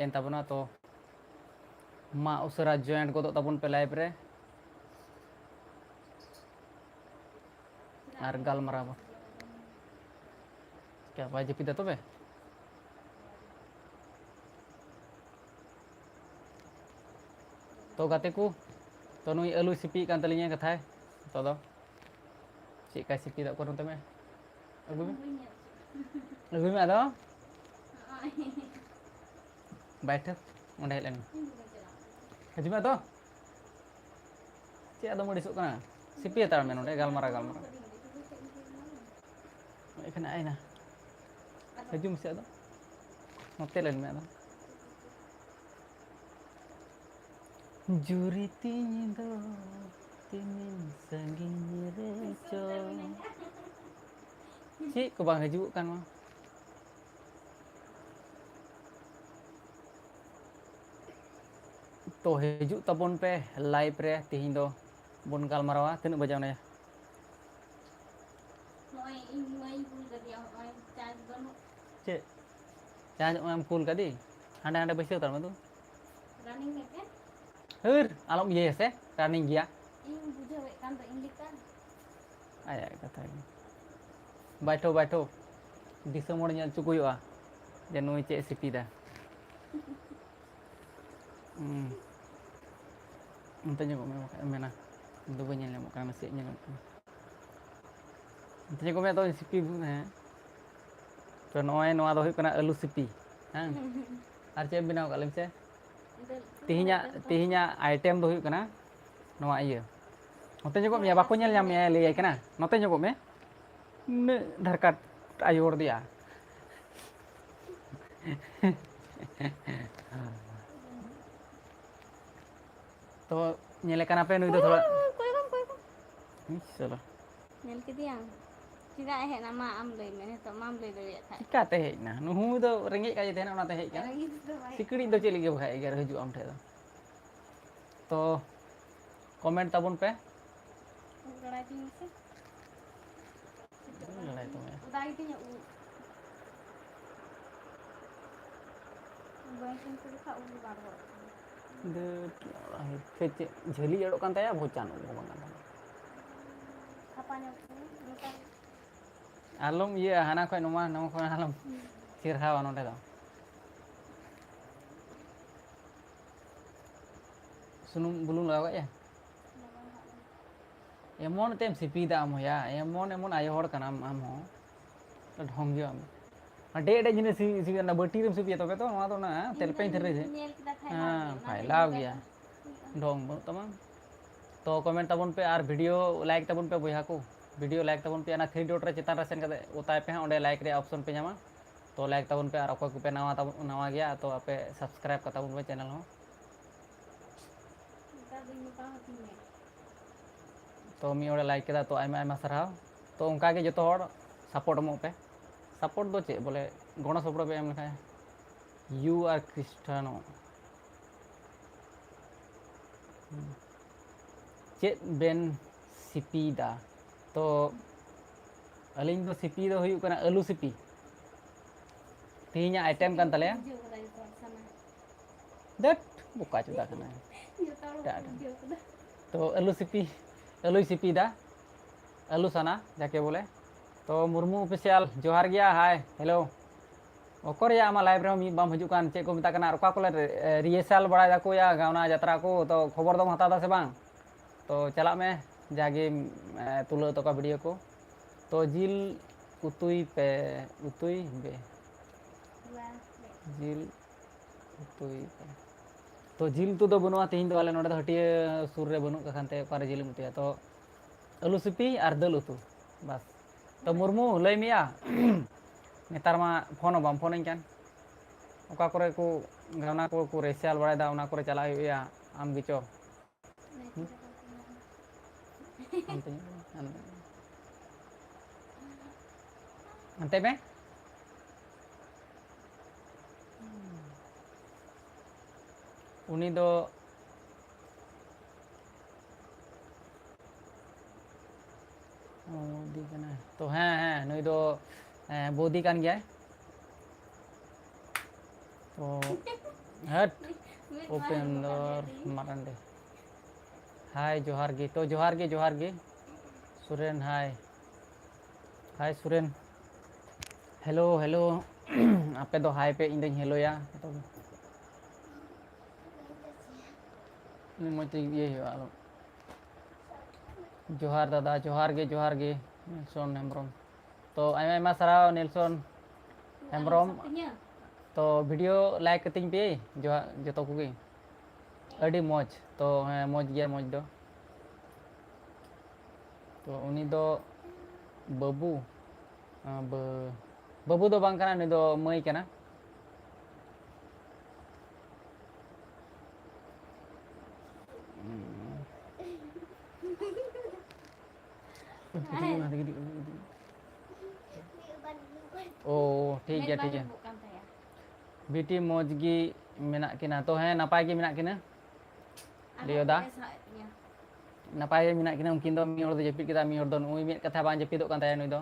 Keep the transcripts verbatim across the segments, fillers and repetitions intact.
ᱮᱱ ᱛᱟᱵᱚᱱᱟ᱾ ᱛᱚ ᱢᱟ ᱩᱥᱟᱹᱨᱟ join ᱜᱚᱫᱚᱜ ᱛᱟᱵᱚᱱ ᱯᱮ live ᱨᱮ᱾ ᱟᱨ ᱜᱟᱞᱢᱟᱨᱟᱣ ᱵᱚᱱ᱾ ᱪᱤᱠᱟ ᱵᱟᱭ ᱡᱟᱹᱯᱤᱫᱟ ᱛᱚᱵᱮ? ᱛᱚ ᱜᱟᱛᱮ ᱠᱚ, ᱛᱚ ᱱᱩᱭ ᱟᱹᱞᱩᱭ ᱥᱤᱯᱤᱭᱮᱫ ᱠᱟᱱ ᱛᱟᱹᱞᱤᱧᱟ ᱠᱟᱛᱷᱟᱭ᱾ ᱛᱚ ᱫᱚ ᱪᱮᱫ ᱠᱟᱭ ᱥᱤᱯᱤᱭᱮᱫᱟ ᱚᱠᱚᱨ ᱱᱚᱛᱮ ᱢᱮ? ᱟᱹᱜᱩᱭ ᱢᱮ᱾ ᱟᱹᱜᱩᱭ ᱢᱮ ᱟᱫᱚ᱾ ᱵᱟᱭᱴᱷᱟᱹ, ᱚᱸᱰᱮ ᱦᱮᱡ ᱞᱮᱱ ᱢᱮ᱾ ᱦᱤᱡᱩᱜ ᱢᱮ ᱟᱫᱚ᱾ ᱪᱮᱫ ᱟᱫᱚᱢ ᱟᱹᱲᱤᱥᱚᱜ ᱠᱟᱱᱟ? ᱥᱤᱯᱤ ᱦᱟᱛᱟᱲ ᱢᱮ ᱱᱚᱸᱰᱮ, ᱜᱟᱞᱢᱟᱨᱟᱣ, ᱜᱟᱞᱢᱟᱨᱟᱣ᱾ ᱮᱠᱷᱟᱱ ᱟᱭᱱᱟ᱾ ᱦᱤᱡᱩᱜ ᱢᱮᱥᱮ ᱟᱫᱚ᱾ ᱱᱚᱛᱮ ᱞᱮᱱ ᱢᱮ ᱟᱫᱚ᱾ ᱡᱩᱨᱤ ᱛᱤᱧ ᱫᱚ ᱛᱤᱢᱤᱱ ᱥᱟᱺᱜᱤᱧ ᱨᱮ ᱪᱚ᱾ ᱪᱮᱫ ᱠᱚ ᱵᱟᱝ ᱦᱤᱡᱩᱜ ᱠᱟᱱᱟ? ᱛᱚ ᱦᱤᱡᱩᱜ ᱛᱟᱵᱚᱱ ᱯᱮ live ᱨᱮ, ᱛᱤᱦᱤᱧ ᱫᱚ ᱵᱚᱱ ᱜᱟᱞᱢᱟᱨᱟᱣᱟ᱾ ᱛᱤᱱᱟᱹᱜ ᱵᱟᱡᱟᱣ ᱱᱟᱭᱟ? ᱱᱚᱜᱼᱚᱭ ᱤᱧ ᱢᱟᱧ ᱠᱩᱞ ᱠᱟᱫᱮᱭᱟ, ᱱᱚᱜᱼᱚᱭ charge ᱵᱟᱹᱱᱩᱜ᱾ ᱪᱮᱫ? Charge ᱱᱚᱜᱼᱚᱭ ᱮᱢ ᱠᱩᱞ ᱠᱟᱫᱮ? ᱦᱟᱸᱰᱮ ᱦᱟᱸᱰᱮ ᱵᱟᱹᱭᱥᱟᱹᱣ ᱛᱟᱲ ᱢᱮ ᱫᱩ᱾ Running ᱢᱮ ᱠᱮ? ᱦᱟᱹᱨ, ᱟᱞᱚᱢ ᱤᱭᱟᱹᱭᱟ ᱥᱮ, running ᱜᱮᱭᱟ᱾ ᱤᱧ ᱵᱩᱡᱷᱟᱹᱣᱮᱫ ᱠᱟᱱ ᱫᱚ ᱤᱧ ᱞᱮᱠᱟ᱾ ᱟᱭᱟᱜ ᱠᱟᱛᱷᱟ ᱜᱮ᱾ ᱵᱟᱭᱴᱷᱳ, ᱵᱟᱭᱴᱷᱳ᱾ ᱫᱤᱥᱚᱢ ᱦᱚᱲ ᱧᱮᱞ ᱦᱚᱪᱚ ᱠᱚ ᱦᱩᱭᱩᱜᱼᱟ ᱡᱮ ᱱᱩᱭ ᱪᱮᱫ ᱮ ᱥᱤᱯᱤᱭᱮᱫᱟ᱾ ᱦᱩᱸ᱾ ᱚᱱᱛᱮ ᱧᱚᱜᱚᱜ ᱢᱮ, ᱵᱟᱠᱷᱟᱡ ᱮᱢ ᱢᱮᱱᱟ, ᱤᱧ ᱫᱚ ᱵᱟᱹᱧ ᱧᱮᱞ ᱧᱟᱢᱚᱜ ᱠᱟᱱᱟ, ᱱᱟᱥᱮᱭᱟᱜ ᱧᱮᱞ ᱧᱟᱢᱚᱜ ᱠᱟᱱᱟ᱾ ᱚᱱᱛᱮ ᱧᱚᱜᱚᱜ ᱢᱮ, ᱟᱫᱚ ᱥᱤᱯᱤ, ᱦᱮᱸ᱾ ᱛᱚ, ᱱᱚᱜᱼᱚᱭ ᱱᱚᱣᱟ ᱫᱚ ᱦᱩᱭᱩᱜ ᱠᱟᱱᱟ ᱟᱹᱞᱩ ᱥᱤᱯᱤ, ᱦᱮᱸ᱾ ᱟᱨ ᱪᱮᱫ ᱮᱢ ᱵᱮᱱᱟᱣ ᱠᱟᱜᱼᱟ, ᱞᱟᱹᱭ ᱢᱮᱥᱮ? ᱫᱟᱹᱞ ᱛᱮᱦᱮᱧᱟᱜ, ᱩᱛᱩ᱾ ᱛᱮᱦᱮᱧᱟᱜ item ᱫᱚ ᱦᱩᱭᱩᱜ ᱠᱟᱱᱟ ᱱᱚᱣᱟ ᱤᱭᱟᱹ᱾ ᱱᱚᱛᱮ ᱧᱚᱜᱚᱜ ᱢᱮᱭᱟ, ᱵᱟᱠᱚ ᱧᱮᱞ ᱧᱟᱢ ᱢᱮᱭᱟ, ᱞᱟᱹᱭᱟᱭ ᱠᱟᱱᱟ᱾ ᱱᱚᱛᱮ ᱧᱚᱜᱚᱜ ᱢᱮ᱾ ᱩᱱᱟᱹᱜ ᱫᱷᱟᱨᱠᱟᱴ ᱟᱭᱳ ᱦᱚᱲ ᱫᱮᱭᱟ᱾ ᱛᱚ, ᱧᱮᱞᱮ ᱠᱟᱱᱟ ᱯᱮ, ᱱᱩᱭ ᱫᱚ ᱛᱷᱚᱲᱟ ᱠᱚᱭ ᱠᱚᱢ, ᱠᱚᱭ ᱠᱚᱢ᱾ ᱤᱥ, ᱥᱟᱞᱟ᱾ ᱧᱮᱞ ᱠᱮᱫᱮᱭᱟᱢ? ᱪᱮᱫᱟᱜ ᱮ ᱦᱮᱡ ᱮᱱᱟ? ᱢᱟ ᱟᱢ ᱞᱟᱹᱭ ᱢᱮ, ᱱᱤᱛᱚᱜ ᱢᱟᱢ ᱞᱟᱹᱭ ᱫᱟᱲᱮᱭᱟᱜ ᱠᱷᱟᱡ᱾ ᱪᱤᱠᱟᱛᱮ ᱦᱮᱡ ᱮᱱᱟ? ᱱᱩᱭ ᱫᱚ ᱨᱮᱸᱜᱮᱡ ᱠᱟᱭ ᱛᱟᱦᱮᱱᱟ, ᱚᱱᱟᱛᱮ ᱦᱮᱡ ᱠᱟᱱᱟ᱾ ᱨᱮᱸᱜᱮᱡ ᱫᱚ ᱵᱟᱭ ᱦᱮᱡ ᱥᱤᱠᱲᱤᱡ ᱫᱚ ᱠᱟᱱᱟ᱾ ᱪᱮᱫ ᱞᱟᱹᱜᱤᱫ ᱵᱟᱠᱷᱟᱡ ᱮᱜᱮᱨ ᱦᱤᱡᱩᱜᱼᱟ ᱟᱢ ᱴᱷᱮᱡ ᱫᱚ? ᱛᱚ, comment ᱛᱟᱵᱚᱱ ᱯᱮ᱾ ᱩᱵ ᱞᱟᱲᱟᱭ ᱛᱤᱧ ᱢᱮᱥᱮ᱾ ᱵᱟᱹᱧ ᱞᱟᱲᱟᱭ ᱛᱟᱢᱟ᱾ ᱚᱫᱟ ᱜᱮᱛᱤᱧᱟ ᱩᱵ᱾ ᱵᱟᱝ ᱠᱤᱱᱛᱩ ᱞᱮᱠᱷᱟ ᱩᱱ ᱫᱚ ᱵᱟᱝ ᱨᱚᱲᱚᱜ ᱠᱟᱱᱟ᱾ ᱫᱟᱹᱲ ᱯᱷᱮᱨ ᱪᱮᱫ ᱡᱷᱟᱹᱞᱤ ᱮᱲᱚᱜ ᱠᱟᱱ ᱛᱟᱭᱟ, ᱵᱚᱪᱟᱱ ᱩᱰᱩᱠ ᱵᱟᱝ ᱠᱟᱱ ᱛᱟᱭᱟ᱾ ᱥᱟᱯᱷᱟ ᱧᱚᱜ ᱠᱚ ᱱᱚᱝᱠᱟ᱾ ᱟᱞᱚᱢ ᱤᱭᱟᱹᱜᱼᱟ, ᱦᱟᱱᱟ ᱠᱷᱚᱡ ᱱᱚᱣᱟ, ᱱᱚᱣᱟ ᱠᱷᱚᱡ ᱟᱞᱚᱢ ᱦᱩᱸ᱾ ᱪᱮᱨᱦᱟᱣᱟ ᱱᱚᱸᱰᱮ ᱫᱚ᱾ ᱥᱩᱱᱩᱢ ᱵᱩᱞᱩᱝ ᱞᱟᱜᱟᱣ ᱠᱟᱜ ᱭᱟ? ᱞᱟᱜᱟᱣ ᱠᱟᱜ ᱞᱤᱧ᱾ ᱮᱢᱚᱱ ᱛᱮᱢ ᱥᱤᱯᱤᱭᱮᱫᱟ ᱟᱢ ᱦᱚᱸᱭᱟ, ᱮᱢᱚᱱ ᱮᱢᱚᱱ ᱟᱭᱳ ᱦᱚᱲ ᱠᱟᱱᱟᱢ ᱟᱢ ᱦᱚᱸ᱾ ᱰᱷᱚᱝ ᱜᱮᱭᱟᱢ᱾ ᱟᱨ ᱰᱮ ᱰᱮ ᱡᱤᱱᱤᱥ ᱥᱤ-, ᱥᱤᱯᱤ ᱚᱱᱟ ᱵᱟᱹᱴᱤ ᱨᱮᱢ ᱥᱤᱯᱤᱭᱟ ᱛᱚᱵᱮ ᱛᱚ ᱱᱚᱣᱟ ᱫᱚ ᱚᱱᱟ ᱤᱧ ᱛᱮᱞᱯᱮᱧ ᱫᱚᱧ ᱛᱷᱟᱹᱨᱤ ᱨᱮ᱾ ᱧᱮᱞ ᱠᱮᱫᱟ ᱠᱷᱟᱡ ᱦᱮᱸ, ᱞᱟᱦᱟ ᱨᱮ, ᱚᱱᱟᱛᱮ ᱯᱷᱟᱭᱞᱟᱣ ᱱᱚᱝᱠᱟ ᱜᱮᱭᱟ᱾ ᱫᱚ ᱦᱩᱭᱩᱜᱼᱟ᱾ ᱰᱷᱚᱝ ᱵᱟᱹᱱᱩᱜ ᱛᱟᱢᱟ᱾ ᱛᱚ comment ᱛᱟᱵᱚᱱ ᱯᱮ ᱟᱨ video like ᱛᱟᱵᱚᱱ ᱯᱮ ᱵᱚᱭᱦᱟ ᱠᱚ᱾ Video like ᱛᱟᱵᱚᱱ ᱯᱮ, ᱚᱱᱟ three dot ᱨᱮ ᱪᱮᱛᱟᱱ ᱨᱮ ᱥᱮᱱ ᱠᱟᱛᱮ ᱚᱛᱟᱭ ᱯᱮ ᱦᱟᱸᱜ, ᱚᱸᱰᱮ like ᱨᱮᱭᱟᱜ option ᱯᱮ ᱧᱟᱢᱟ᱾ ᱛᱚ like ᱛᱟᱵᱚᱱ ᱯᱮ ᱟᱨ ᱚᱠᱚᱭ ᱠᱚᱯᱮ ᱱᱟᱣᱟ ᱛᱟᱵᱚᱱ, ᱱᱟᱣᱟ ᱜᱮᱭᱟ ᱛᱚ ᱟᱯᱮ subscribe ᱠᱟᱛᱟ ᱵᱚᱱ ᱯᱮ channel ᱦᱚᱸ᱾ ᱱᱮᱛᱟᱨ ᱫᱚᱧ ᱢᱚᱴᱟ ᱟᱠᱟᱱᱟ᱾ ᱛᱚ ᱢᱤᱫ ᱦᱚᱲᱮ like ᱠᱮᱫᱟ, ᱛᱚ ᱟᱭᱢᱟ ᱟᱭᱢᱟ ᱥᱟᱨᱦᱟᱣ᱾ ᱛᱚ ᱚᱱᱠᱟ ᱜᱮ ᱡᱚᱛᱚ ᱦᱚᱲ support ᱮᱢᱚᱜ ᱯᱮ᱾ Support ᱫᱚ ᱪᱮᱫ ᱵᱚᱞᱮ, ᱜᱚᱲᱚ ᱥᱚᱯᱚᱦᱚᱫ ᱯᱮ ᱮᱢ ᱞᱮᱠᱷᱟᱱ, you are Cristiano᱾ ᱪᱮᱫ ᱵᱮᱱ ᱥᱤᱯᱤᱭᱮᱫᱟ? ᱛᱚ ᱟᱹᱞᱤᱧ ᱫᱚ ᱥᱤᱯᱤ ᱫᱚ ᱦᱩᱭᱩᱜ ᱠᱟᱱᱟ ᱟᱹᱞᱩ ᱥᱤᱯᱤ᱾ ᱛᱮᱦᱮᱧᱟᱜ item ᱠᱟᱱ ᱛᱟᱞᱮᱭᱟ᱾ ᱵᱩᱡᱷᱟᱹᱣ ᱠᱟᱫᱟ ᱡᱚᱛᱚ ᱦᱚᱲ ᱥᱟᱱᱟ᱾ ᱫᱟᱹᱴ, ᱵᱚᱠᱟ ᱪᱚᱫᱟ ᱠᱟᱱᱟᱭ᱾ ᱡᱚᱛᱚ ᱦᱚᱲ ᱮᱴᱟᱜ, ᱠᱚ ᱮᱴᱟᱜ᱾ ᱵᱩᱡᱷᱟᱹᱣ ᱠᱟᱫᱟ᱾ ᱛᱚ ᱟᱹᱞᱩ ᱥᱤᱯᱤ, ᱟᱹᱞᱩᱭ ᱥᱤᱯᱤᱭᱮᱫᱟ᱾ ᱟᱹᱞᱩ ᱥᱟᱱᱟ ᱡᱟᱠᱮ ᱵᱚᱞᱮ᱾ ᱛᱚ ᱢᱩᱨᱢᱩ Official, ᱡᱚᱦᱟᱨ ᱜᱮᱭᱟ, hi, hello᱾ ᱚᱠᱚᱨᱭᱟ ᱟᱢᱟᱜ live ᱨᱮᱦᱚᱸ ᱢᱤᱫ ᱵᱟᱢ ᱦᱤᱡᱩᱜ ᱠᱟᱱ, ᱪᱮᱫ ᱠᱚ ᱢᱮᱛᱟᱜ ᱠᱟᱱᱟ, ᱚᱠᱟ ᱠᱚᱞᱮ ᱨᱮ-, rehearsal ᱵᱟᱲᱟᱭ ᱫᱟᱠᱚ ᱭᱟ ᱜᱟᱣᱱᱟ ᱡᱟᱛᱨᱟ ᱠᱚ, ᱛᱚ ᱠᱷᱚᱵᱚᱨ ᱫᱚᱢ ᱦᱟᱛᱟᱣ ᱫᱟ ᱥᱮ ᱵᱟᱝ? ᱛᱚ ᱪᱟᱞᱟᱜ ᱢᱮ, ᱡᱟᱜᱮ, ᱮ, ᱛᱩᱞᱟᱹᱣ ᱛᱟᱠᱚᱣᱟ video ᱠᱚ᱾ ᱛᱚ ᱡᱤᱞ ᱩᱛᱩᱭ ᱯᱮ, ᱩᱛᱩᱭ ᱵᱮ᱾ ᱡᱤᱞ ᱩᱛᱩᱭ ᱯᱮ᱾ ᱛᱚ ᱡᱤᱞ ᱩᱛᱩ ᱫᱚ ᱵᱟᱹᱱᱩᱜᱼᱟ ᱛᱮᱦᱮᱧ ᱫᱚ, ᱟᱞᱮ ᱱᱚᱰᱮ ᱫᱚ ᱦᱟᱹᱴᱭᱟᱹ ᱥᱩᱨ ᱨᱮ ᱵᱟᱹᱱᱩᱜ ᱠᱟᱱ ᱛᱮ ᱚᱠᱟᱨᱮ ᱡᱤᱞ ᱮᱢ ᱩᱛᱩᱭᱟ? ᱛᱚ ᱟᱹᱞᱩ ᱥᱤᱯᱤ ᱟᱨ ᱫᱟᱹᱞ ᱩᱛᱩ, ᱵᱟᱥ᱾ ᱛᱚ ᱢᱩᱨᱢᱩ, ᱞᱟᱹᱭ ᱢᱮᱭᱟ, ᱱᱮᱛᱟᱨ ᱢᱟ ᱯᱷᱳᱱ ᱦᱚᱸ ᱵᱟᱢ ᱯᱷᱳᱱᱟᱹᱧ ᱠᱟᱱ, ᱚᱠᱟ ᱠᱚᱨᱮ ᱠᱚ ᱜᱟᱣᱱᱟ ᱠᱚ ᱠᱚ rehearsal ᱵᱟᱲᱟᱭᱮᱫᱟ, ᱚᱱᱟ ᱠᱚᱨᱮ ᱪᱟᱞᱟᱜ ᱦᱩᱭᱩᱜᱼᱟ, ᱟᱢ ᱜᱮᱪᱚ᱾ ᱦᱟᱱᱛᱮ ᱧᱚᱜ ᱢᱮ, ᱦᱟᱱᱛᱮ᱾ ᱦᱟᱱᱛᱮ ᱢᱮ᱾ ᱩᱱᱤ ᱫᱚ ᱵᱳᱫᱤ ᱠᱟᱱᱟᱭ᱾ ᱛᱚ ᱦᱮᱸ, ᱦᱮᱸ, ᱱᱩᱭ ᱫᱚ, ᱦᱮᱸ, ᱵᱳᱫᱤ ᱠᱟᱱ ᱜᱮᱭᱟᱭ᱾ ᱚ, ᱦᱟᱹᱴ᱾ ᱩᱯᱮᱱᱫᱚᱨ ᱢᱟᱨᱟᱱᱰᱤ᱾ ᱦᱟᱭ, ᱡᱚᱦᱟᱨ ᱜᱮ᱾ ᱛᱚ, ᱡᱚᱦᱟᱨ ᱜᱮ, ᱡᱚᱦᱟᱨ ᱜᱮ᱾ Suren, hi. Hi, Suren. Hello, hello. ᱟᱯᱮ ᱫᱚ ᱦᱟᱭ ᱯᱮ, ᱤᱧ ᱫᱚᱧ ᱦᱮᱞᱳᱭᱟ᱾ ᱢᱚᱡᱽ ᱛᱮ ᱤᱭᱟᱹᱭ ᱦᱩᱭᱩᱜᱼᱟ, ᱟᱞᱚ᱾ ᱡᱚᱦᱟᱨ ᱫᱟᱫᱟ, ᱡᱚᱦᱟᱨ ᱜᱮ, ᱡᱚᱦᱟᱨ ᱜᱮ, ᱱᱮᱞᱥᱚᱱ ᱦᱮᱢᱵᱨᱚᱢ᱾ ᱛᱚ, ᱟᱭᱢᱟ, ᱟᱭᱢᱟ ᱥᱟᱨᱦᱟᱣ, ᱱᱮᱞᱥᱚᱱ ᱦᱮᱢᱵᱨᱚᱢ᱾ ᱛᱤᱧᱟᱹ᱾ ᱛᱚ, video like ᱠᱟᱹᱛᱤᱧ ᱯᱮ, ᱡᱚᱦᱟ-, ᱡᱚᱛᱚ ᱠᱚᱜᱮ᱾ ᱟᱹᱰᱤ ᱢᱚᱡᱽ᱾ ᱛᱚ, ᱦᱮᱸ, ᱢᱚᱡᱽ ᱜᱮᱭᱟ, ᱢᱚᱡᱽ ᱫᱚ᱾ ᱛᱚ, ᱩᱱᱤ ᱫᱚ ᱵᱟᱹᱵᱩ, ᱟᱸ, ᱵᱟᱹ-, ᱵᱟᱹᱵᱩ ᱫᱚ ᱵᱟᱝ ᱠᱟᱱᱟ, ᱩᱱᱤ ᱫᱚ ᱢᱟᱹᱭ ᱠᱟᱱᱟ᱾ ᱚ, ᱴᱷᱤᱠ ᱜᱮᱭᱟ, ᱴᱷᱤᱠ ᱜᱮᱭᱟ᱾ ᱵᱤᱴᱤ ᱢᱚᱡᱽ ᱜᱮ ᱢᱮᱱᱟᱜ ᱠᱤᱱᱟ? ᱛᱚ, ᱦᱮᱸ, ᱱᱟᱯᱟᱭ ᱜᱮ ᱢᱮᱱᱟᱜ ᱠᱤᱱᱟ᱾ ᱟᱨ ᱞᱤᱭᱳ ᱫᱟ? ᱱᱟᱯᱟᱭ ᱜᱮ ᱢᱮᱱᱟᱜ ᱠᱤᱱᱟ ᱩᱱᱠᱤᱱ ᱫᱚ᱾ ᱢᱤᱫ ᱦᱚᱲ ᱫᱚ ᱡᱟᱹᱯᱤᱫ ᱠᱮᱫᱟ, ᱢᱤᱫ ᱦᱚᱲ ᱫᱚ ᱱᱩᱭ ᱢᱮᱫ ᱠᱟᱛᱷᱟ ᱵᱟᱝ ᱡᱟᱹᱯᱤᱫᱚᱜ ᱠᱟᱱ ᱛᱟᱭᱟ ᱱᱩᱭ ᱫᱚ᱾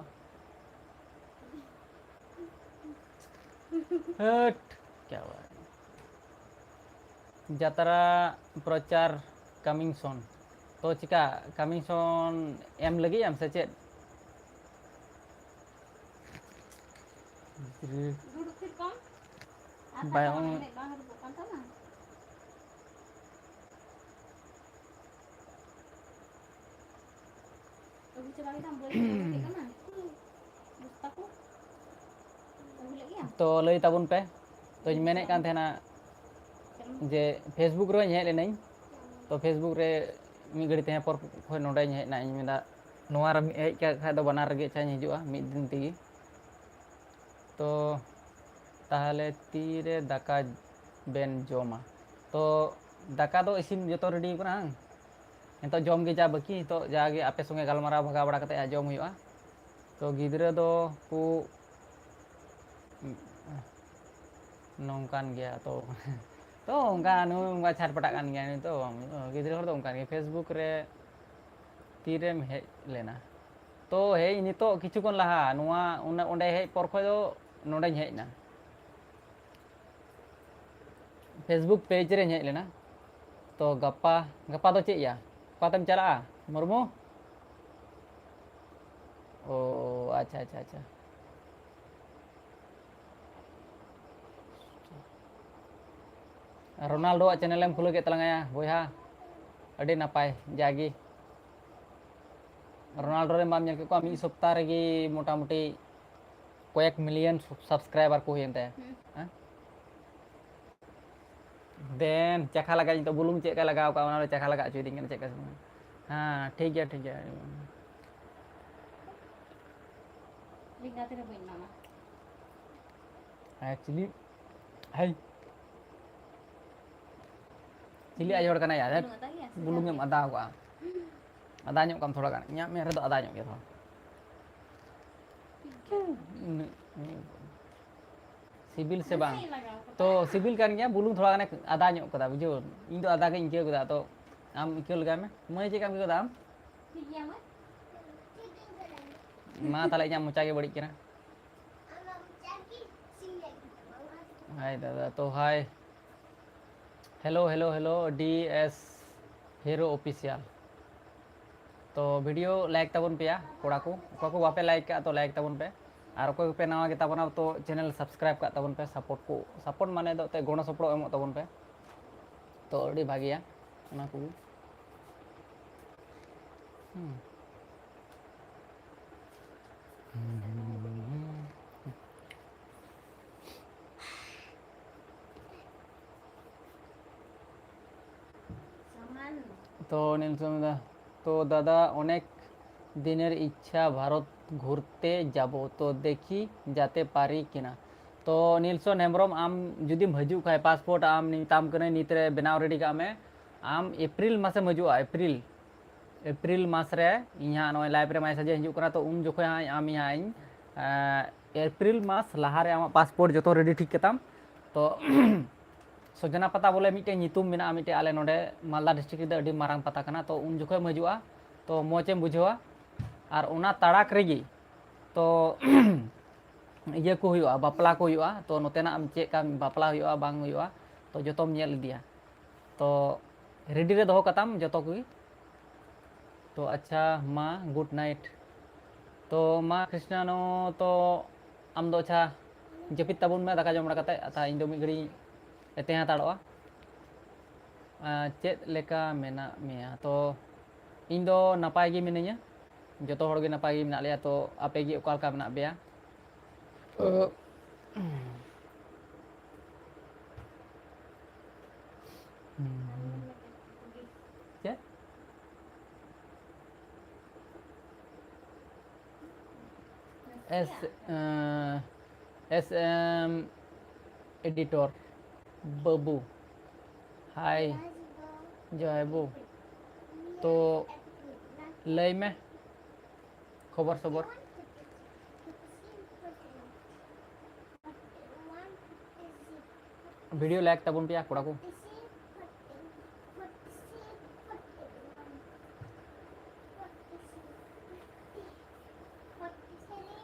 ᱦᱟᱹᱴ, ᱠᱭᱟ ᱵᱟᱛ᱾ ᱡᱟᱛᱨᱟ ᱯᱨᱚᱪᱟᱨ coming soon᱾ ᱛᱚ ᱪᱤᱠᱟ coming soon ᱮᱢ ᱞᱟᱹᱜᱤᱫ ᱮᱢ ᱥᱮ ᱪᱮᱫ? ᱫᱩᱲᱩᱵ ᱛᱷᱤᱨ ᱠᱚᱜ ᱢᱮ᱾ ᱟᱨ ᱵᱟᱭ ᱠᱟᱴᱟ ᱢᱟ ᱚᱱ- ᱢᱮᱫ ᱵᱟᱝ ᱟᱹᱨᱩᱵᱚᱜ ᱠᱟᱱ ᱛᱟᱢᱟ᱾ ᱟᱹᱜᱩ ᱪᱟᱵᱟ ᱠᱮᱫᱟᱢ, ᱵᱟᱹᱲᱤᱡ ᱠᱟᱱᱟ᱾ ᱵᱚᱥᱛᱟ ᱠᱚ ᱟᱹᱜᱩ ᱞᱮᱫ ᱜᱮᱭᱟ? ᱛᱚ ᱞᱟᱹᱭ ᱛᱟᱵᱚᱱ ᱯᱮ᱾ ᱛᱚᱧ ᱢᱮᱱᱮᱫ ᱠᱟᱱ ᱛᱟᱦᱮᱱᱟ ᱡᱮ Facebook ᱨᱮᱧ ᱦᱮᱡ ᱞᱮᱱᱟᱹᱧ, ᱛᱚ Facebook ᱨᱮ ᱢᱤᱫ ᱜᱷᱟᱹᱲᱤ ᱛᱟᱦᱮᱸ ᱯᱚᱨ ᱠᱷᱚᱱ ᱱᱚᱸᱰᱮᱧ ᱦᱮᱡ ᱮᱱᱟ᱾ ᱤᱧ ᱢᱮᱱᱫᱟ ᱱᱚᱣᱟ ᱨᱮᱢ ᱦᱮᱡ ᱠᱟᱜ ᱠᱷᱟᱡ ᱫᱚ ᱵᱟᱱᱟᱨ ᱨᱮᱜᱮ ᱟᱪᱪᱷᱟᱧ ᱦᱤᱡᱩᱜᱼᱟ ᱢᱤᱫ ᱫᱤᱱ ᱛᱮᱜᱮ᱾ ᱛᱚ ᱛᱟᱦᱚᱞᱮ ᱛᱤᱨᱮ ᱫᱟᱠᱟ ᱵᱮᱱ ᱡᱚᱢᱟ? ᱛᱚ ᱫᱟᱠᱟ ᱫᱚ ᱤᱥᱤᱱ ᱡᱚᱛᱚ ready ᱠᱟᱱᱟ, ᱦᱟᱝ? ᱱᱤᱛᱚᱜ ᱡᱚᱢ ᱜᱮ ᱡᱟ ᱵᱟᱹᱠᱤ, ᱱᱤᱛᱚᱜ ᱡᱟᱜᱮ ᱟᱯᱮ ᱥᱚᱸᱜᱮ ᱜᱟᱞᱢᱟᱨᱟᱣ ᱵᱷᱟᱜᱟᱣ ᱵᱟᱲᱟ ᱠᱟᱛᱮ ᱦᱟᱸᱜ ᱡᱚᱢ ᱦᱩᱭᱩᱜᱼᱟ᱾ ᱛᱚ ᱜᱤᱫᱽᱨᱟᱹ ᱫᱚ ᱠᱚ ᱱᱚᱝᱠᱟᱱ ᱜᱮᱭᱟ ᱛᱚ᱾ ᱛᱚ ᱚᱱᱠᱟ ᱱᱩᱭ ᱚᱱᱠᱟ ᱪᱷᱟᱴᱯᱟᱴᱟᱜ ᱠᱟᱱ ᱜᱮᱭᱟ ᱱᱩᱭ ᱛᱚ᱾ ᱜᱤᱫᱽᱨᱟᱹ ᱦᱚᱲ ᱫᱚ ᱚᱱᱠᱟᱱ ᱜᱮ᱾ Facebook ᱨᱮ ᱛᱤᱨᱮᱢ ᱦᱮᱡ ᱞᱮᱱᱟ? ᱛᱚ ᱦᱮᱡ ᱱᱤᱛᱚᱜ ᱠᱤᱪᱷᱩ ᱠᱷᱚᱱ ᱞᱟᱦᱟ, ᱱᱚᱣᱟ ᱚᱱᱟ ᱚᱸᱰᱮ ᱦᱮᱡ ᱯᱚᱨ ᱠᱷᱚᱡ ᱫᱚ ᱱᱚᱸᱰᱮᱧ ᱦᱮᱡ ᱮᱱᱟ᱾ Facebook page ᱨᱮᱧ ᱦᱮᱡ ᱞᱮᱱᱟ᱾ ᱛᱚ ᱜᱟᱯᱟ, ᱜᱟᱯᱟ ᱫᱚ ᱪᱮᱫ ᱭᱟ? ᱚᱠᱟᱛᱮᱢ ᱪᱟᱞᱟᱜᱼᱟ, ᱢᱩᱨᱢᱩ? ᱳ, ᱟᱪᱪᱷᱟ, ᱟᱪᱪᱷᱟ, ᱟᱪᱪᱷᱟ᱾ ᱨᱳᱱᱟᱞᱰᱳᱣᱟᱜ channel ᱮᱢ ᱠᱷᱩᱞᱟᱹᱣ ᱠᱮᱫ ᱛᱟᱞᱟᱝᱟ ᱭᱟ ᱵᱚᱭᱦᱟ, ᱟᱹᱰᱤ ᱱᱟᱯᱟᱭ᱾ ᱡᱟᱜᱮ ᱨᱳᱱᱟᱞᱰᱳ ᱨᱮᱱ ᱵᱟᱢ ᱧᱮᱞ ᱠᱮᱫ ᱠᱚᱣᱟ, ᱢᱤᱫ ᱥᱚᱯᱛᱟ ᱨᱮᱜᱮ ᱢᱚᱴᱟᱢᱩᱴᱤ ᱠᱚᱭᱮᱠ million subscriber ᱠᱚ ᱦᱩᱭᱮᱱ ᱛᱟᱭᱟ᱾ ᱦᱩᱸ᱾ ᱦᱮᱸ? ᱫᱮᱱ ᱪᱟᱠᱷᱟ ᱞᱟᱜᱟᱣ, ᱱᱤᱛᱚᱜ ᱵᱩᱞᱩᱝ ᱪᱮᱫ ᱞᱮᱠᱟ ᱞᱟᱜᱟᱣ ᱠᱟᱜᱼᱟ, ᱚᱱᱟ ᱫᱚ ᱪᱟᱠᱷᱟ ᱞᱟᱜᱟ ᱦᱚᱪᱚᱭᱮᱫᱤᱧ ᱠᱟᱱᱟ, ᱪᱮᱫ ᱞᱮᱠᱟ ᱥᱚᱢᱚᱭ᱾ ᱦᱮᱸ, ᱴᱷᱤᱠ ᱜᱮᱭᱟ, ᱴᱷᱤᱠ ᱜᱮᱭᱟ᱾ ᱮᱸᱜᱟᱛᱮ ᱨᱮ ᱵᱟᱹᱧ ᱮᱢᱟᱢᱟ᱾ ᱦᱮᱸ, ᱪᱤᱞᱤ? ᱦᱮᱭ᱾ ᱪᱤᱞᱤ ᱟᱭᱳ ᱦᱚᱲ ᱠᱟᱱᱟᱭ ᱭᱟ? ᱵᱩᱞᱩᱝ ᱟᱫᱟ ᱜᱮᱭᱟ ᱥᱮ? ᱵᱩᱞᱩᱝ ᱮᱢ ᱟᱫᱟ ᱠᱟᱜᱼᱟ᱾ ᱟᱫᱟ ᱧᱚᱜ ᱠᱟᱢ ᱛᱷᱚᱲᱟ ᱜᱟᱱ᱾ ᱤᱧᱟᱹᱜ ᱢᱮᱫ ᱨᱮᱫᱚ ᱟᱫᱟ ᱧᱚᱜ ᱜᱮᱭᱟ ᱛᱷᱚᱲᱟ᱾ ᱥᱤᱵᱤᱞ ᱥᱮ ᱵᱟᱝ? ᱱᱟᱥᱮ ᱞᱟᱜᱟᱣ ᱠᱟᱫᱟ᱾ ᱛᱚ, ᱥᱤᱵᱤᱞ ᱠᱟᱱ ᱜᱮᱭᱟ, ᱵᱩᱞᱩᱝ ᱛᱷᱚᱲᱟ ᱜᱟᱱᱮ ᱟᱫᱟ ᱧᱚᱜ ᱠᱟᱫᱟ, ᱵᱩᱡᱷᱟᱹᱣ᱾ ᱤᱧ ᱫᱚ ᱟᱫᱟ ᱜᱤᱧ ᱟᱹᱭᱠᱟᱹᱣ ᱠᱮᱫᱟ᱾ ᱛᱚ, ᱟᱢ ᱟᱹᱭᱠᱟᱹᱣ ᱞᱮᱜᱟᱭ ᱢᱮ᱾ ᱢᱟᱹᱭ, ᱪᱮᱫ ᱞᱮᱠᱟᱢ ᱟᱹᱭᱠᱟᱹᱣ ᱫᱟ ᱟᱢ? ᱴᱷᱤᱠ ᱜᱮᱭᱟ, ᱢᱟᱹᱭ᱾ ᱢᱟ, ᱛᱟᱦᱞᱮ ᱤᱧᱟᱹᱜ ᱢᱚᱪᱟ ᱜᱮ ᱵᱟᱹᱲᱤᱡ ᱠᱟᱱᱟ᱾ ᱟᱢᱟᱜ ᱢᱚᱪᱟ ᱜᱮ ᱥᱤᱧ ᱞᱟᱹᱜᱤᱫ ᱫᱚ ᱵᱟᱝ᱾ ᱦᱟᱭ ᱫᱟᱫᱟ, ᱛᱚ ᱦᱟᱭ᱾ Hello, hello, hello, D S Hero Official᱾ ᱛᱚ video like ᱛᱟᱵᱚᱱ ᱯᱮᱭᱟ ᱠᱚᱲᱟ ᱠᱚ, ᱚᱠᱚᱭ ᱠᱚ ᱵᱟᱯᱮ like ᱠᱟᱜᱼᱟ ᱛᱚ like ᱛᱟᱵᱚᱱ ᱯᱮ, ᱟᱨ ᱚᱠᱚᱭ ᱠᱚᱯᱮ ᱱᱟᱣᱟ ᱜᱮᱛᱟ ᱵᱚᱱᱟ ᱛᱚ channel subscribe ᱠᱟᱜ ᱛᱟᱵᱚᱱ ᱯᱮ, support ᱠᱚ, support ᱢᱟᱱᱮ ᱫᱚ ᱮᱱᱛᱮᱫ ᱜᱚᱲᱚ ᱥᱚᱯᱚᱦᱚᱫ ᱮᱢᱚᱜ ᱛᱟᱵᱚᱱ ᱯᱮ, ᱛᱚ ᱟᱹᱰᱤ ᱵᱷᱟᱜᱮᱭᱟ ᱚᱱᱟ ᱠᱚᱜᱮ᱾ ᱦᱩᱸ᱾ ᱛᱚ ᱱᱤᱞᱥᱚᱱ ᱫᱟ, ᱛᱚ ᱫᱟᱫᱟ ᱚᱱᱮᱠ ᱫᱤᱱᱮᱨ ᱤᱪᱪᱷᱟ ᱵᱷᱟᱨᱚᱛ ᱜᱷᱩᱨᱛᱮ ᱡᱟᱵᱚ, ᱛᱚ ᱫᱮᱠᱷᱤ ᱡᱟᱛᱮ ᱯᱟᱨᱤ ᱠᱤᱱᱟ᱾ ᱛᱚ ᱱᱤᱞᱥᱚᱱ ᱦᱮᱢᱵᱨᱚᱢ, ᱟᱢ ᱡᱩᱫᱤᱢ ᱦᱤᱡᱩᱜ ᱠᱷᱟᱡ, passport ᱟᱢ ᱢᱮᱛᱟᱢ ᱠᱟᱹᱱᱟᱹᱧ ᱱᱤᱛ ᱨᱮ ᱵᱮᱱᱟᱣ ready ᱠᱟᱜ ᱢᱮ᱾ ᱟᱢ April ᱢᱟᱥᱮᱢ ᱦᱤᱡᱩᱜᱼᱟ, April, April ᱢᱟᱥ ᱨᱮ ᱤᱧ ᱦᱟᱸᱜ ᱱᱚᱜᱼᱚᱭ live ᱨᱮ message ᱦᱤᱡᱩᱜ ᱠᱟᱱᱟ, ᱛᱚ ᱩᱱ ᱡᱚᱠᱷᱚᱡ ᱦᱟᱸᱜ ᱟᱢ ᱤᱧ ᱦᱟᱸᱜ ᱤᱧ, ᱮᱸ, April ᱢᱟᱥ ᱞᱟᱦᱟ ᱨᱮ ᱟᱢᱟᱜ passport ᱡᱚᱛᱚ ready ᱴᱷᱤᱠ ᱠᱟᱛᱟᱢ᱾ ᱛᱚ ᱥᱚᱡᱽᱱᱟ ᱯᱟᱛᱟ ᱵᱚᱞᱮ ᱢᱤᱫᱴᱮᱱ ᱧᱩᱛᱩᱢ ᱢᱮᱱᱟᱜᱼᱟ, ᱢᱤᱫᱴᱮᱱ ᱟᱞᱮ ᱱᱚᱰᱮ ᱢᱟᱞᱫᱟ district ᱨᱮᱫᱚ ᱟᱹᱰᱤ ᱢᱟᱨᱟᱝ ᱯᱟᱛᱟ ᱠᱟᱱᱟ, ᱛᱚ ᱩᱱ ᱡᱚᱠᱷᱚᱡ ᱮᱢ ᱦᱤᱡᱩᱜᱼᱟ, ᱛᱚ ᱢᱚᱡᱽ ᱮᱢ ᱵᱩᱡᱷᱟᱹᱣᱟ᱾ ᱟᱨ ᱚᱱᱟ ᱛᱟᱲᱟᱠ ᱨᱮᱜᱮ ᱛᱚ ᱤᱭᱟᱹ ᱠᱚ ᱦᱩᱭᱩᱜᱼᱟ, ᱵᱟᱯᱞᱟ ᱠᱚ ᱦᱩᱭᱩᱜᱼᱟ᱾ ᱛᱚ ᱱᱚᱛᱮᱱᱟᱜ ᱮᱢ ᱪᱮᱫ ᱠᱟᱱ ᱵᱟᱯᱞᱟ ᱦᱩᱭᱩᱜᱼᱟ ᱵᱟᱝ ᱦᱩᱭᱩᱜᱼᱟ, ᱛᱚ ᱡᱚᱛᱚᱢ ᱧᱮᱞ ᱤᱫᱤᱭᱟ᱾ ᱛᱚ ᱨᱮᱰᱤ ᱨᱮ ᱫᱚᱦᱚ ᱠᱟᱛᱟᱢ ᱡᱚᱛᱚ ᱠᱚᱜᱮ᱾ ᱛᱚ ᱟᱪᱪᱷᱟ ᱢᱟ, ᱜᱩᱰ ᱱᱟᱭᱤᱴ᱾ ᱛᱚ ᱢᱟ ᱠᱨᱤᱥᱱᱟᱱᱚ, ᱛᱚ ᱟᱢ ᱫᱚ ᱟᱪᱪᱷᱟ ᱡᱟᱹᱯᱤᱫ ᱛᱟᱵᱚᱱ ᱢᱮ ᱫᱟᱠᱟ ᱡᱚᱢ ᱵᱟᱲᱟ ᱠᱟᱛᱮ, ᱟᱪᱪᱷᱟ ᱤᱧ ᱫᱚ ᱢᱤᱫ ᱜᱷᱟᱹᱲᱤᱡ ᱤᱧ ᱛᱟᱦᱮᱸ ᱦᱟᱛᱟᱲᱚᱜᱼᱟ᱾ ᱟᱸ, ᱪᱮᱫ ᱞᱮᱠᱟ ᱢᱮᱱᱟᱜ ᱢᱮᱭᱟ? ᱛᱚ ᱤᱧ ᱫᱚ ᱱᱟᱯᱟᱭ ᱜᱮ ᱢᱤᱱᱟᱹᱧᱟ, ᱡᱚᱛᱚ ᱦᱚᱲ ᱜᱮ ᱱᱟᱯᱟᱭ ᱜᱮ ᱢᱮᱱᱟᱜ ᱞᱮᱭᱟ᱾ ᱛᱚ ᱟᱯᱮ ᱜᱮ ᱚᱠᱟ ᱞᱮᱠᱟ ᱢᱮᱱᱟᱜ ᱯᱮᱭᱟ? ᱪᱮᱫ? S, ᱮᱸ, S M editor ᱵᱟᱹᱵᱩ, ᱦᱟᱭ, ᱡᱚᱦᱟᱨ ᱵᱟᱹᱵᱩ᱾ ᱛᱚ ᱞᱟᱹᱭ ᱢᱮ ᱠᱷᱚᱵᱚᱨ ᱥᱚᱵᱚᱨ᱾ ᱵᱷᱤᱰᱤᱭᱳ ᱞᱟᱭᱤᱠ ᱛᱟᱵᱚᱱ ᱯᱮᱭᱟ ᱠᱚᱲᱟ ᱠᱚ᱾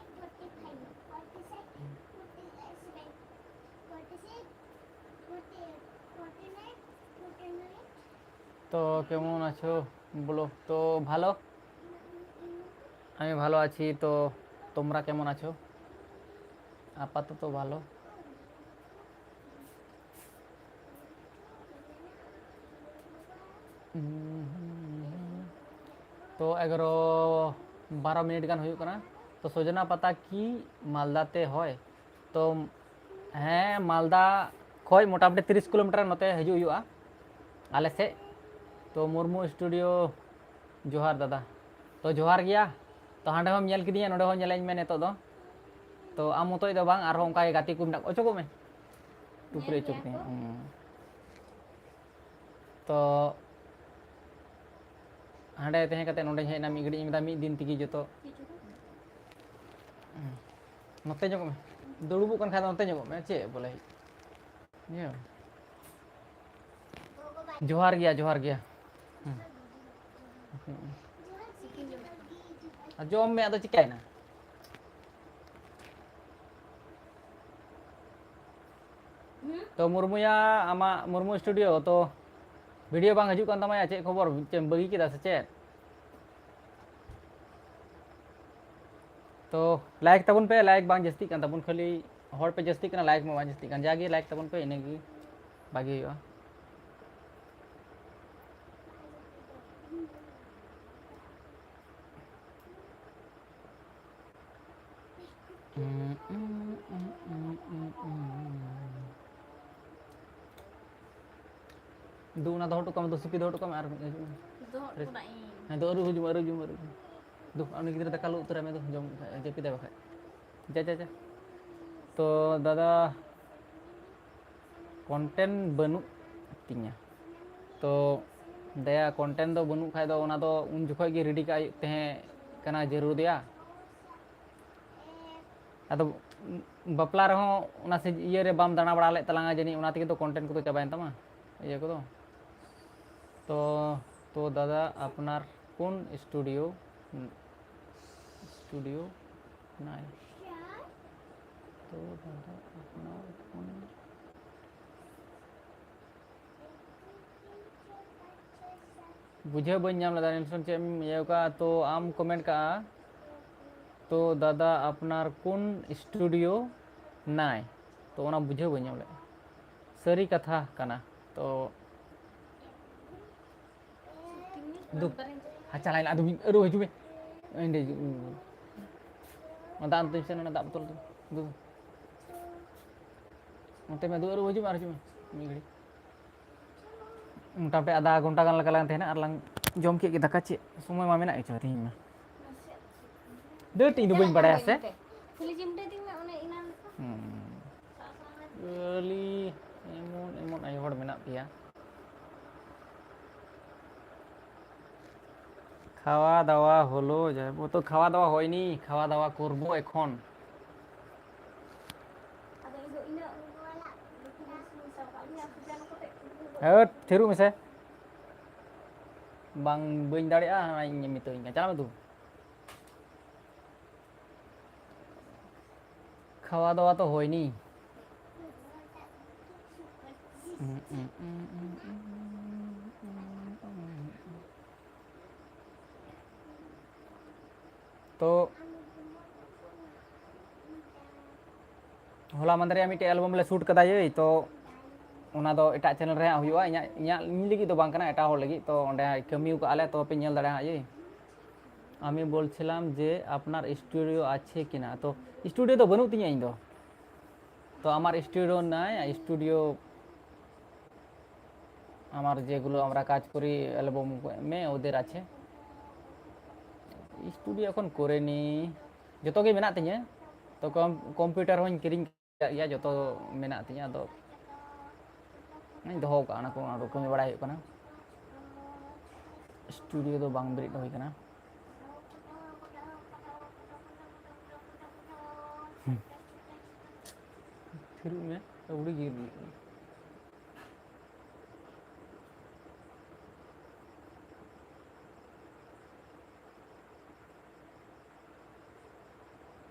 তো কেমন আছো বলো। তো ভালো, আমি ভালো আছি। তো তোমরা কেমন আছো? আপাতত ভালো। ᱛᱚ ᱮᱜᱟᱨᱚ ᱵᱟᱨᱚ ᱢᱤᱱᱤᱴ ᱜᱟᱱ ᱦᱩᱭᱩᱜ ᱠᱟᱱᱟ᱾ ᱛᱚ ᱥᱚᱡᱽᱱᱟ ᱯᱟᱛᱟ ᱠᱤ ᱢᱟᱞᱫᱟ ᱛᱮ ᱦᱚᱭ? ᱛᱚ ᱦᱮᱸ, ᱢᱟᱞᱫᱟ ᱠᱷᱚᱡ ᱢᱚᱴᱟᱢᱩᱴᱤ ᱛᱤᱨᱤᱥ ᱠᱤᱞᱳᱢᱤᱴᱟᱨ ᱱᱚᱛᱮ ᱦᱤᱡᱩᱜ ᱦᱩᱭᱩᱜᱼᱟ ᱟᱞᱮ ᱥᱮᱫ᱾ ᱛᱚ ᱢᱩᱨᱢᱩ ᱥᱴᱩᱰᱤᱭᱳ, ᱡᱚᱦᱟᱨ ᱫᱟᱫᱟ᱾ ᱛᱚ ᱡᱚᱦᱟᱨ ᱜᱮᱭᱟ᱾ ᱛᱚ ᱦᱟᱸᱰᱮ ᱦᱚᱸᱢ ᱧᱮᱞ ᱠᱤᱫᱤᱧᱟ, ᱱᱚᱰᱮ ᱦᱚᱸ ᱧᱮᱞᱮᱧ ᱢᱮ ᱱᱤᱛᱚᱜ ᱫᱚ᱾ ᱛᱚ ᱟᱢ ᱢᱚᱛᱚᱡ ᱫᱚ ᱵᱟᱝ, ᱟᱨᱦᱚᱸ ᱚᱱᱠᱟ ᱜᱮ ᱜᱟᱛᱮ ᱠᱚ ᱢᱮᱱᱟᱜ ᱠᱚᱣᱟ᱾ ᱚᱪᱚᱜᱚᱜ ᱢᱮ, ᱴᱩᱯᱨᱤ ᱚᱪᱚᱜ ᱢᱮ᱾ ᱦᱩᱸ᱾ ᱛᱚ ᱦᱟᱸᱰᱮ ᱛᱟᱦᱮᱸ ᱠᱟᱛᱮ ᱱᱚᱰᱮᱧ ᱦᱮᱡ ᱮᱱᱟ, ᱢᱤᱫ ᱜᱷᱟᱹᱲᱤᱡ ᱤᱧ ᱢᱮᱛᱟᱜ ᱢᱤᱫ ᱫᱤᱱ ᱛᱮᱜᱮ ᱡᱚᱛᱚ᱾ ᱱᱚᱛᱮ ᱧᱚᱜᱚᱜ ᱢᱮ, ᱫᱩᱲᱩᱵᱚᱜ ᱠᱟᱱ ᱠᱷᱟᱡ ᱫᱚ ᱱᱚᱛᱮ ᱧᱚᱜᱚᱜ ᱢᱮ, ᱪᱮᱫ ᱵᱚᱞᱮ? ᱤᱭᱟᱹ᱾ ᱡᱚᱦᱟᱨ ᱜᱮᱭᱟ, ᱡᱚᱦᱟᱨ ᱜᱮᱭᱟ᱾ ᱦᱩᱸ᱾ ᱟᱨ ᱡᱚᱢ ᱢᱮ, ᱟᱫᱚ ᱪᱤᱠᱟᱹᱭᱮᱱᱟ? ᱛᱚ ᱢᱩᱨᱢᱩᱭᱟ, ᱟᱢᱟᱜ ᱢᱩᱨᱢᱩ ᱥᱴᱩᱰᱤᱭᱳ, ᱛᱚ ᱵᱷᱤᱰᱤᱭᱳ ᱵᱟᱝ ᱦᱤᱡᱩᱜ ᱠᱟᱱ ᱛᱟᱢᱟ ᱭᱟ, ᱪᱮᱫ ᱠᱷᱚᱵᱚᱨ? ᱪᱮᱫ ᱮᱢ ᱵᱟᱹᱜᱤ ᱠᱮᱫᱟ ᱥᱮ ᱪᱮᱫ? ᱛᱚ ᱞᱟᱭᱤᱠ ᱛᱟᱵᱚᱱ ᱯᱮ, ᱞᱟᱭᱤᱠ ᱵᱟᱝ ᱡᱟᱹᱥᱛᱤᱜ ᱠᱟᱱ ᱛᱟᱵᱚᱱ, ᱠᱷᱟᱹᱞᱤ ᱦᱚᱲ ᱯᱮ ᱡᱟᱹᱥᱛᱤᱜ ᱠᱟᱱᱟ, ᱞᱟᱭᱤᱠ ᱢᱟ ᱵᱟᱝ ᱡᱟᱹᱥᱛᱤᱜ ᱠᱟᱱ᱾ ᱡᱟᱜᱮ ᱞᱟᱭᱤᱠ ᱛᱟᱵᱚᱱ ᱯᱮ, ᱤᱱᱟᱹᱜᱮ ᱵᱷᱟᱜᱮ ᱦᱩᱭᱩᱜᱼᱟ᱾ ᱫᱩ, ᱚᱱᱟ ᱫᱚᱦᱚ ᱦᱚᱴᱚ ᱠᱟᱜ ᱢᱮ, ᱫᱩ ᱥᱤᱯᱤ ᱫᱚᱦᱚ ᱦᱚᱴᱚ ᱠᱟᱜ ᱢᱮ, ᱟᱨ ᱢᱤᱫ ᱦᱤᱡᱩᱜ ᱢᱮ᱾ ᱫᱚᱦᱚ ᱦᱚᱴᱚ ᱠᱟᱜ ᱤᱧ᱾ ᱦᱮᱸ, ᱫᱩ, ᱟᱹᱨᱩᱵ ᱦᱤᱡᱩᱜ ᱢᱮ, ᱟᱹᱨᱩᱵ ᱦᱤᱡᱩᱜ ᱢᱮ, ᱟᱹᱨᱩᱵ ᱦᱤᱡᱩᱜ ᱢᱮ᱾ ᱫᱩ, ᱩᱱᱤ ᱜᱤᱫᱽᱨᱟᱹ ᱫᱟᱠᱟ ᱞᱩ ᱩᱛᱟᱹᱨᱟᱭ ᱢᱮ, ᱫᱩ, ᱡᱚᱢ ᱠᱷᱟᱡ ᱡᱟᱹᱯᱤᱫᱟᱭ ᱵᱟᱠᱷᱟᱡ᱾ ᱡᱟ, ᱡᱟ, ᱡᱟ᱾ ᱛᱚ ᱫᱟᱫᱟ, ᱠᱚᱱᱴᱮᱱᱴ ᱵᱟᱹᱱᱩᱜ ᱛᱤᱧᱟ᱾ ᱛᱚ ᱫᱟᱭᱟ, ᱠᱚᱱᱴᱮᱱᱴ ᱫᱚ ᱵᱟᱹᱱᱩᱜ ᱠᱷᱟᱡ ᱫᱚ ᱚᱱᱟ ᱫᱚ ᱩᱱ ᱡᱚᱠᱷᱚᱡ ᱜᱮ ᱨᱮᱰᱤ ᱠᱟᱜ ᱦᱩᱭᱩᱜ ᱛᱟᱦᱮᱸ ᱠᱟᱱᱟ, ᱡᱟᱹᱨᱩᱲ ᱫᱮᱭᱟ᱾ ᱟᱫᱚ ᱵᱟᱯᱞᱟ ᱨᱮᱦᱚᱸ ᱚᱱᱟ ᱥᱮ ᱤᱭᱟᱹ ᱨᱮ ᱵᱟᱢ ᱫᱟᱬᱟ ᱵᱟᱲᱟ ᱞᱮᱫ ᱛᱟᱞᱟᱝᱟ ᱡᱟᱹᱱᱤᱡ, ᱚᱱᱟ ᱛᱮᱜᱮ ᱛᱚ ᱠᱚᱱᱴᱮᱱᱴ ᱠᱚᱫᱚ ᱪᱟᱵᱟᱭᱮᱱ ᱛᱟᱢᱟ, ᱤᱭᱟᱹ ᱠᱚᱫᱚ᱾ ᱛᱚ, ᱛᱚ ᱫᱟᱫᱟ, ᱟᱯᱱᱟᱨ ᱠᱳᱱ ᱥᱴᱩᱰᱤᱭᱳ, ᱥᱴᱩᱰᱤᱭᱳ ᱱᱟᱭ? ᱛᱚ ᱫᱟᱫᱟ, ᱟᱯᱱᱟᱨ ᱠᱳᱱ ᱵᱩᱡᱷᱟᱹᱣ ᱵᱟᱹᱧ ᱧᱟᱢ ᱞᱮᱫᱟ, ᱱᱤᱞᱥᱚᱱ ᱪᱮᱫ ᱮᱢ ᱤᱭᱟᱹ ᱠᱟᱜᱼᱟ? ᱛᱚ ᱟᱢ ᱠᱚᱢᱮᱱᱴ ᱠᱟᱜᱼᱟ, ᱛᱚ ᱫᱟᱫᱟ ᱟᱯᱱᱟᱨ ᱠᱩᱱ ᱥᱴᱩᱰᱤᱭᱳ ᱱᱟᱭ, ᱛᱚ ᱚᱱᱟ ᱵᱩᱡᱷᱟᱹᱣ ᱵᱟᱹᱧ ᱧᱟᱢ ᱞᱮᱫᱟ᱾ ᱥᱟᱹᱨᱤ ᱠᱟᱛᱷᱟ ᱠᱟᱱᱟ᱾ ᱛᱚ ᱫᱩ, ᱦᱟ, ᱪᱟᱞᱟᱭ ᱞᱟ, ᱫᱩ, ᱟᱹᱨᱩ ᱦᱤᱡᱩᱜ ᱢᱮ᱾ ᱮᱸᱰᱮ, ᱫᱟᱜ ᱟᱹᱜᱩ ᱥᱮ, ᱚᱱᱟ ᱫᱟᱜ ᱵᱳᱛᱚᱞ ᱫᱩ, ᱫᱩ᱾ ᱚᱱᱛᱮ ᱢᱮ, ᱫᱩ, ᱟᱹᱨᱩ ᱦᱤᱡᱩᱜ ᱢᱮ, ᱟᱨ ᱦᱤᱡᱩᱜ ᱢᱮ ᱢᱤᱫ ᱜᱷᱟᱹᱲᱤᱡ᱾ ᱢᱚᱴᱟᱢᱩᱴᱤ ᱟᱫᱷᱟ ᱜᱷᱚᱱᱴᱟ ᱜᱟᱱ ᱞᱮᱠᱟ ᱞᱟᱝ ᱛᱟᱦᱮᱱᱟ ᱟᱨ ᱞᱟᱝ ᱡᱚᱢ ᱠᱮᱫ ᱜᱮ ᱫᱟᱠᱟ᱾ ᱪᱮᱫ ᱥᱚᱢᱚᱭ ᱢᱟ ᱢᱮᱱᱟᱜ ᱜᱮᱪᱚ ᱛᱮᱦᱮᱧ ᱢᱟ᱾ ᱫᱟᱹᱲ ᱤᱧ ᱫᱚ ᱵᱟᱹᱧ ᱵᱟᱲᱟᱭᱟ ᱥᱮ᱾ ᱠᱷᱟᱹᱞᱤ ᱡᱤᱢ ᱴᱟᱭᱤᱢ ᱢᱮ, ᱚᱱᱮ ᱤᱱᱟᱱ ᱞᱮᱠᱟ᱾ ᱦᱩᱸ᱾ ᱠᱷᱟᱹᱞᱤ ᱮᱢᱚᱱ ᱮᱢᱚᱱ ᱟᱭᱳ ᱦᱚᱲ ᱢᱮᱱᱟᱜ ᱯᱮᱭᱟ᱾ খাওয়া দাওয়া হলো, যাই, ও তো খাওয়া দাওয়া হয়নি, খাওয়া দাওয়া করবো এখন। ᱦᱟᱹᱴ, ᱛᱷᱤᱨᱚᱜ ᱢᱮᱥᱮ᱾ ᱵᱟᱝ, ᱵᱟᱹᱧ ᱫᱟᱲᱮᱭᱟᱜᱼᱟ, ᱚᱱᱟᱧ ᱢᱮᱛᱟᱹᱧ ᱠᱟᱱᱟ᱾ ᱪᱟᱞᱟᱜ ᱢᱮ ᱛᱚ᱾ খাওয়া দাওয়া তো হয়নি। ᱛᱚ ᱦᱚᱞᱟ ᱢᱟᱸᱫᱷᱮᱨ ᱨᱮᱭᱟᱜ ᱢᱤᱫᱴᱮᱡ ᱮᱞᱵᱟᱢ ᱞᱮ ᱥᱩᱴ ᱠᱟᱫᱟ ᱭᱟᱹᱭ, ᱛᱚ ᱚᱱᱟ ᱫᱚ ᱮᱴᱟᱜ ᱪᱮᱱᱮᱞ ᱨᱮ ᱦᱟᱸᱜ ᱦᱩᱭᱩᱜᱼᱟ, ᱤᱧᱟᱹᱜ, ᱤᱧᱟᱹᱜ, ᱤᱧ ᱞᱟᱹᱜᱤᱫ ᱫᱚ ᱵᱟᱝ ᱠᱟᱱᱟ, ᱮᱴᱟᱜ ᱦᱚᱲ ᱞᱟᱹᱜᱤᱫ᱾ ᱛᱚ ᱚᱸᱰᱮ ᱦᱟᱸᱜ ᱠᱟᱹᱢᱤ ᱠᱟᱜᱼᱟ ᱞᱮ, ᱛᱚ ᱯᱮ ᱧᱮᱞ ᱫᱟᱲᱮᱭᱟᱜᱼᱟ ᱦᱟᱸᱜ ᱭᱟᱹᱭ᱾ আমি বলছিলাম যে আপনার স্টুডিও আছে কিনা। তো স্টুডিও ᱫᱚ ᱵᱟᱹᱱᱩᱜ ᱛᱤᱧᱟᱹ ᱤᱧ ᱫᱚ। তো আমার স্টুডিও নাই, স্টুডিও আমার যেগুলো আমরা কাজ করি, অ্যালবাম মে ওদের আছে। স্টুডিও এখন করে নি, ᱡᱚᱛᱚ ᱜᱮ ᱢᱮᱱᱟᱜ ᱛᱤᱧᱟᱹ᱾ ᱛᱚ ᱠᱚᱢ-, ᱠᱚᱢᱯᱤᱭᱩᱴᱟᱨ ᱦᱚᱸᱧ ᱠᱤᱨᱤᱧ ᱠᱟᱜ ᱜᱮᱭᱟ, ᱡᱚᱛᱚ ᱢᱮᱱᱟᱜ ᱛᱤᱧᱟᱹ, ᱟᱫᱚ ᱚᱱᱟᱧ ᱫᱚᱦᱚ ᱠᱟᱜᱼᱟ, ᱚᱱᱟ ᱠᱚ, ᱚᱱᱟ ᱠᱚ ᱠᱟᱹᱢᱤ ᱵᱟᱲᱟᱭ ᱦᱩᱭᱩᱜ ᱠᱟᱱᱟ᱾ ᱥᱴᱩᱰᱤᱭᱳ ᱫᱚ ᱵᱟᱝ ᱵᱮᱨᱮᱫ ᱦᱩᱭ ᱠᱟᱱᱟ᱾ ᱦᱩᱸ᱾ ᱛᱷᱤᱨᱚᱜ ᱢᱮ, ᱟᱹᱣᱲᱤ ᱜᱮ᱾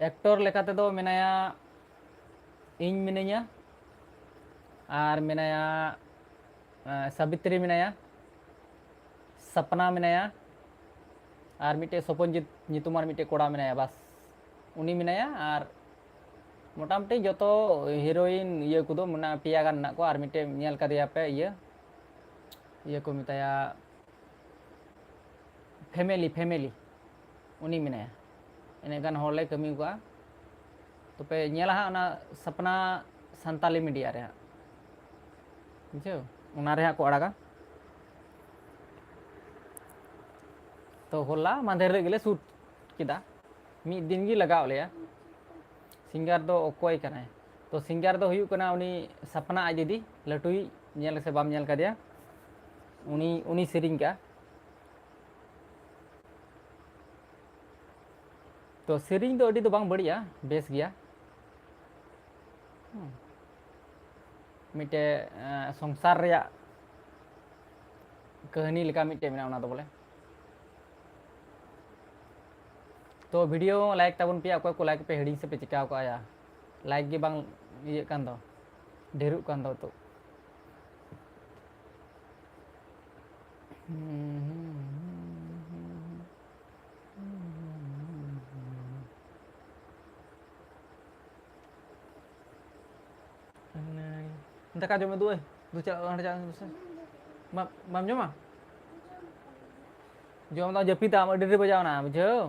ᱮᱠᱴᱚᱨ ᱞᱮᱠᱟ ᱛᱮᱫᱚ ᱢᱮᱱᱟᱭᱟ, ᱤᱧ ᱢᱤᱱᱟᱹᱧᱟ, ᱟᱨ ᱢᱮᱱᱟᱭᱟ, ᱮᱸ, ᱥᱟᱵᱤᱛᱨᱤ ᱢᱮᱱᱟᱭᱟ, ᱥᱟᱯᱱᱟ ᱢᱮᱱᱟᱭᱟ, ᱟᱨ ᱢᱤᱫᱴᱮᱡ ᱥᱚᱯᱚᱱᱡᱤᱛ ᱧᱩᱛᱩᱢᱟᱱ ᱢᱤᱫᱴᱮᱡ ᱠᱚᱲᱟ ᱢᱮᱱᱟᱭᱟ, ᱵᱟᱥ ᱩᱱᱤ ᱢᱮᱱᱟᱭᱟ᱾ ᱟᱨ ᱢᱚᱴᱟᱢᱩᱴᱤ ᱡᱚᱛᱚ ᱦᱤᱨᱳᱭᱤᱱ ᱤᱭᱟᱹ ᱠᱚᱫᱚ ᱢᱮᱱᱟᱜᱼᱟ, ᱯᱮᱭᱟ ᱜᱟᱱ ᱢᱮᱱᱟᱜ ᱠᱚᱣᱟ᱾ ᱟᱨ ᱢᱤᱫᱴᱮᱡ ᱧᱮᱞ ᱠᱟᱫᱮᱭᱟ ᱯᱮ ᱤᱭᱟᱹ, ᱤᱭᱟᱹ ᱠᱚ ᱢᱮᱛᱟᱭᱟ, ᱯᱷᱮᱢᱮᱞᱤ, ᱯᱷᱮᱢᱮᱞᱤ, ᱩᱱᱤ ᱢᱮᱱᱟᱭᱟ᱾ ᱤᱱᱟᱹᱜ ᱜᱟᱱ ᱦᱚᱲ ᱞᱮ ᱠᱟᱹᱢᱤ ᱠᱟᱜᱼᱟ᱾ ᱛᱚᱯᱮ ᱧᱮᱞᱟ ᱦᱟᱸᱜ ᱚᱱᱟ ᱥᱟᱯᱱᱟ ᱥᱟᱱᱛᱟᱞᱤ ᱢᱤᱰᱤᱭᱟ ᱨᱮ ᱦᱟᱸᱜ, ᱵᱩᱡᱷᱟᱹᱣ, ᱚᱱᱟ ᱨᱮ ᱦᱟᱸᱜ ᱠᱚ ᱟᱲᱟᱜᱟ᱾ ᱛᱚ ᱦᱚᱞᱟ ᱢᱟᱫᱷᱮᱨ ᱨᱮ ᱜᱮᱞᱮ ᱥᱩᱴ ᱠᱮᱫᱟ, ᱢᱤᱫ ᱫᱤᱱ ᱜᱮ ᱞᱟᱜᱟᱣ ᱞᱮᱭᱟ᱾ ᱥᱤᱝᱜᱟᱨ ᱫᱚ ᱚᱠᱚᱭ ᱠᱟᱱᱟᱭ? ᱛᱚ ᱥᱤᱝᱜᱟᱨ ᱫᱚ ᱦᱩᱭᱩᱜ ᱠᱟᱱᱟ ᱩᱱᱤ ᱥᱟᱯᱱᱟ ᱟᱡ ᱫᱤᱫᱤ, ᱞᱟᱹᱴᱩᱭᱤᱡ, ᱧᱮᱞ ᱥᱮ ᱵᱟᱢ ᱧᱮᱞ ᱠᱟᱫᱮᱭᱟ? ᱩᱱᱤ, ᱩᱱᱤ ᱥᱮᱨᱮᱧ ᱠᱟᱜᱼᱟ᱾ ᱛᱚ ᱥᱮᱨᱮᱧ ᱫᱚ ᱟᱹᱰᱤ ᱫᱚ ᱵᱟᱝ ᱵᱟᱹᱲᱤᱡᱼᱟ, ᱵᱮᱥ ᱜᱮᱭᱟ᱾ ᱦᱩᱸ᱾ ᱢᱤᱫᱴᱮᱡ, ᱮᱸ, ᱥᱚᱝᱥᱟᱨ ᱨᱮᱭᱟᱜ ᱠᱟᱹᱦᱱᱤ ᱞᱮᱠᱟ ᱢᱤᱫᱴᱮᱡ ᱢᱮᱱᱟᱜᱼᱟ ᱚᱱᱟ ᱫᱚ ᱵᱚᱞᱮ᱾ ᱛᱚ ᱵᱷᱤᱰᱤᱭᱳ ᱞᱟᱭᱤᱠ ᱛᱟᱵᱚᱱ ᱯᱮ, ᱚᱠᱚᱭ ᱠᱚ ᱞᱟᱭᱤᱠ ᱯᱮ ᱦᱤᱲᱤᱧ ᱥᱮ ᱯᱮ ᱪᱤᱠᱟᱹ ᱠᱟᱜᱼᱟ? ᱞᱟᱭᱤᱠ ᱜᱮ ᱵᱟᱝ ᱤᱭᱟᱹᱜ ᱠᱟᱱ ᱫᱚ, ᱰᱷᱮᱨᱚᱜ ᱠᱟᱱ ᱫᱚ ᱛᱚ᱾ ᱫᱟᱠᱟ ᱡᱚᱢ ᱩᱫᱩᱜ ᱟᱹᱧ᱾ ᱫᱩ ᱪᱟᱞᱟᱜ, ᱦᱟᱸᱰᱮ ᱪᱟᱞᱟᱜ ᱢᱮ ᱥᱮ᱾ ᱵᱟ-, ᱵᱟᱢ ᱡᱚᱢᱟ? ᱡᱚᱢ ᱫᱚ ᱡᱟᱹᱯᱤᱫᱟᱢ, ᱟᱹᱰᱤ ᱰᱷᱮᱨ ᱵᱟᱡᱟᱣ ᱮᱱᱟ, ᱵᱩᱡᱷᱟᱹᱣ?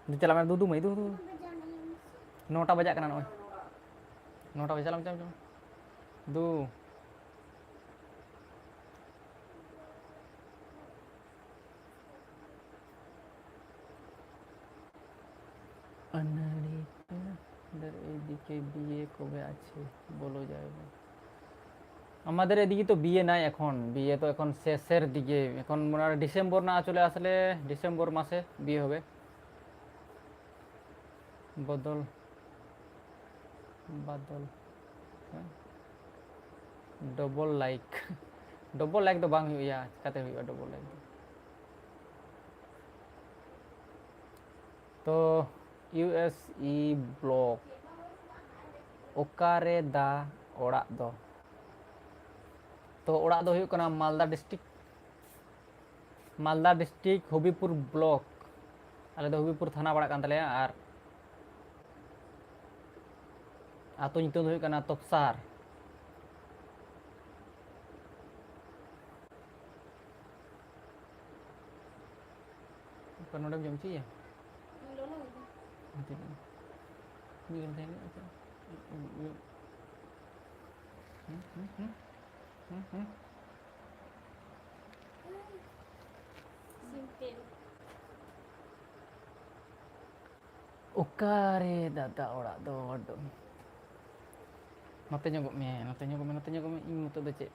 ᱫᱩ ᱪᱟᱞᱟᱜ ᱢᱮ, ᱫᱩ, ᱫᱩ ᱢᱟᱹᱭ, ᱫᱩ, ᱫᱩ᱾ ᱱᱚᱴᱟ ᱵᱟᱡᱟᱜ ᱠᱟᱱᱟ ᱱᱚᱜᱼᱚᱭ᱾ ᱱᱚᱴᱟ ᱵᱟᱡᱟᱜ, ᱪᱟᱞᱟᱜ ᱢᱮ, ᱪᱟᱞᱟᱜ ᱢᱮ, ᱪᱟᱞᱟᱜ ᱢᱮ᱾ ᱫᱩ᱾ ᱟᱹᱱᱟᱹᱲᱤ ᱯᱮ, আমাদের এইদিকে বিয়ে কবে আছে? বলো যাবে। আমাদের এদিকে তো বিয়ে নাই এখন, বিয়ে তো এখন শেষের দিকে, এখন মনে হয় ডিসেম্বর না চলে আসলে ডিসেম্বর মাসে বিয়ে হবে। বদল, বাদল, হ্যাঁ? Double like. ᱰᱚᱵᱚᱞ ᱞᱟᱭᱤᱠ ᱫᱚ ᱵᱟᱝ ᱦᱩᱭᱩᱜᱼᱟ, ᱪᱤᱠᱟᱹᱛᱮ ᱦᱩᱭᱩᱜᱼᱟ ᱰᱚᱵᱚᱞ ᱞᱟᱭᱤᱠ ᱫᱚ? ᱛᱚ, ᱤᱭᱩ ᱮᱥ ᱤ ᱵᱞᱚᱠ, ᱚᱠᱟᱨᱮ ᱫᱟ ᱚᱲᱟᱜ ᱫᱚ? ᱛᱚ, ᱚᱲᱟᱜ ᱫᱚ ᱦᱩᱭᱩᱜ ᱠᱟᱱᱟ ᱢᱟᱞᱫᱟ ᱰᱤᱥᱴᱨᱤᱠᱴ, ᱢᱟᱞᱫᱟ ᱰᱤᱥᱴᱨᱤᱠᱴ, ᱦᱚᱵᱤᱵᱽᱯᱩᱨ ᱵᱞᱚᱠ᱾ ᱟᱞᱮ ᱫᱚ ᱦᱚᱵᱤᱵᱽᱯᱩᱨ ᱛᱷᱟᱱᱟ ᱯᱟᱲᱟᱜ ᱠᱟᱱ ᱛᱟᱞᱮᱭᱟ, ᱟᱨ ᱟᱹᱛᱩ ᱧᱩᱛᱩᱢ ᱫᱚ ᱦᱩᱭᱩᱜ ᱠᱟᱱᱟ ᱛᱚᱯᱥᱟᱨ᱾ ᱚᱠᱟ ᱱᱚᱰᱮᱢ ᱡᱚᱢ ᱦᱚᱪᱚᱭᱟ? ᱞᱚᱞᱚ ᱜᱮ᱾ ᱦᱟᱱᱛᱮ ᱨᱮ᱾ ᱢᱤᱫ ᱜᱷᱟᱹᱲᱤ ᱛᱟᱦᱮᱸ ᱠᱟᱱᱟ᱾ ᱦᱩᱸ, ᱦᱩᱸ, ᱦᱩᱸ᱾ ᱦᱩᱸ, ᱦᱩᱸ᱾ ᱥᱤᱢᱯᱮᱞ᱾ ᱚᱠᱟᱨᱮ ᱫᱟᱫᱟ ᱚᱲᱟᱜ ᱫᱚ? ᱱᱚᱛᱮ ᱧᱚᱜᱚᱜ ᱢᱮ, ᱱᱚᱛᱮ ᱧᱚᱜᱚᱜ ᱢᱮ, ᱱᱚᱛᱮ ᱧᱚᱜᱚᱜ ᱢᱮ, ᱤᱧ ᱢᱚᱛᱚ ᱫᱚ ᱪᱮᱫ?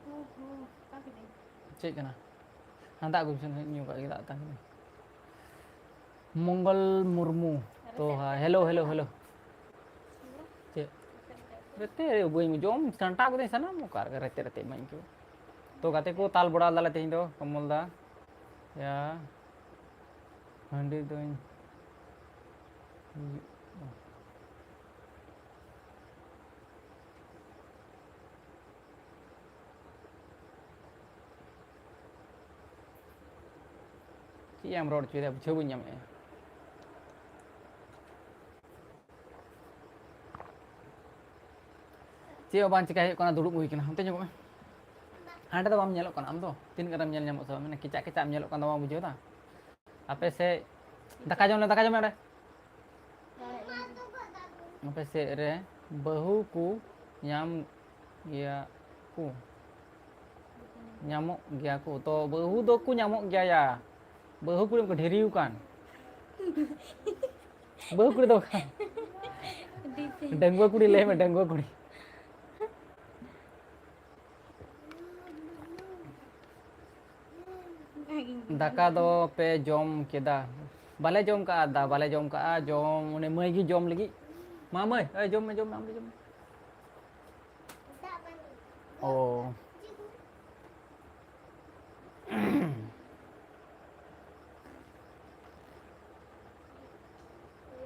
ᱚ ᱦᱚᱸ, ᱚᱠᱟ ᱠᱤᱫᱟᱹᱧ? ᱪᱮᱫ ᱠᱟᱱᱟ? ᱦᱟᱸᱰᱟ ᱟᱹᱜᱩ ᱢᱮᱥᱮ, ᱧᱩ ᱠᱟᱜ ᱜᱮ ᱫᱟᱜ ᱛᱟᱦᱮᱸ ᱠᱟᱱᱟ᱾ ᱢᱚᱝᱜᱚᱞ ᱢᱩᱨᱢᱩ᱾ ᱛᱚ, ᱦᱮᱞᱳ, ᱦᱮᱞᱳ, ᱦᱮᱞᱳ᱾ ᱪᱮᱫ? ᱨᱮᱛᱮ ᱵᱟᱹᱧ ᱡᱚᱢ ᱥᱟᱱᱴᱟᱣ ᱠᱟᱹᱫᱟᱹᱧ ᱥᱟᱱᱟᱢ, ᱚᱠᱟ ᱨᱮ ᱨᱮᱛᱮ ᱨᱮᱛᱮ ᱮᱢᱟᱹᱧ ᱠᱚ᱾ ᱛᱚ ᱜᱟᱛᱮ ᱠᱚ, ᱛᱟᱞ ᱵᱚᱲᱟᱣ ᱫᱟᱞᱮ ᱛᱮᱦᱮᱧ ᱫᱚ, ᱠᱚᱢᱚᱞ ᱫᱟ᱾ ᱭᱟ, ᱦᱟᱺᱰᱤ ᱫᱚᱧ ᱪᱮᱫ ᱮᱢ ᱨᱚᱲ ᱦᱚᱪᱚᱭᱮᱫᱟ? ᱵᱩᱡᱷᱟᱹᱣ ᱵᱟᱹᱧ ᱧᱟᱢᱮᱫᱼᱟ᱾ ᱪᱮᱫ ᱦᱚᱸ ᱵᱟᱝ ᱪᱤᱠᱟᱹ ᱦᱩᱭᱩᱜ ᱠᱟᱱᱟ, ᱫᱩᱲᱩᱵ ᱦᱩᱭ ᱠᱟᱱᱟ᱾ ᱦᱟᱱᱛᱮ ᱧᱚᱜᱚᱜ ᱢᱮ᱾ ᱦᱟᱸᱰᱮ ᱫᱚ ᱵᱟᱢ ᱧᱮᱞᱚᱜ ᱠᱟᱱᱟ ᱟᱢ ᱫᱚ᱾ ᱛᱤᱱᱟᱹᱜ ᱜᱟᱱᱮᱢ ᱧᱮᱞ ᱧᱟᱢᱚᱜ ᱥᱮ ᱵᱟᱝ? ᱢᱟᱱᱮ ᱠᱮᱪᱟᱜ ᱠᱮᱪᱟᱜ ᱮᱢ ᱧᱮᱞᱚᱜ ᱠᱟᱱ ᱫᱚ, ᱵᱟᱢ ᱵᱩᱡᱷᱟᱹᱣ ᱫᱟ? ᱟᱯᱮ ᱥᱮᱫ ᱫᱟᱠᱟ ᱡᱚᱢ ᱞᱮ, ᱫᱟᱠᱟ ᱡᱚᱢ ᱞᱮ ᱚᱸᱰᱮ᱾ ᱟᱯᱮ ᱥᱮᱫ ᱨᱮ ᱵᱟᱹᱦᱩ ᱠᱚ ᱧᱟᱢ ᱜᱮᱭᱟ ᱠᱚ? ᱧᱟᱢᱚᱜ ᱜᱮᱭᱟ ᱠᱚ᱾ ᱛᱚ ᱵᱟᱹᱦᱩ ᱫᱚᱠᱚ ᱧᱟᱢᱚᱜ ᱜᱮᱭᱟ ᱭᱟ᱾ ᱵᱟᱹᱦᱩ ᱠᱩᱲᱤ ᱠᱚ ᱰᱷᱮᱨᱤᱣ ᱠᱟᱱ᱾ ᱵᱟᱹᱦᱩ ᱠᱩᱲᱤ ᱫᱚ ᱵᱟᱝ᱾ ᱰᱟᱺᱜᱩᱣᱟᱹ ᱠᱩᱲᱤ ᱞᱟᱹᱭ ᱢᱮ, ᱰᱟᱺᱜᱩᱣᱟᱹ ᱠᱩᱲᱤ᱾ ᱫᱟᱠᱟ ᱫᱚ ᱯᱮ ᱡᱚᱢ ᱠᱮᱫᱟ? ᱵᱟᱞᱮ ᱡᱚᱢ ᱠᱟᱜᱼᱟ ᱫᱟ, ᱵᱟᱞᱮ ᱡᱚᱢ ᱠᱟᱜᱼᱟ᱾ ᱡᱚᱢ, ᱩᱱᱤ ᱢᱟᱹᱭ ᱜᱮ ᱡᱚᱢ ᱞᱟᱹᱜᱤᱫ᱾ ᱢᱟ ᱢᱟᱹᱭ, ᱮᱭ ᱡᱚᱢ ᱢᱮ, ᱡᱚᱢ ᱢᱮ, ᱟᱢ ᱫᱚ ᱡᱚᱢ ᱢᱮ᱾ ᱚ᱾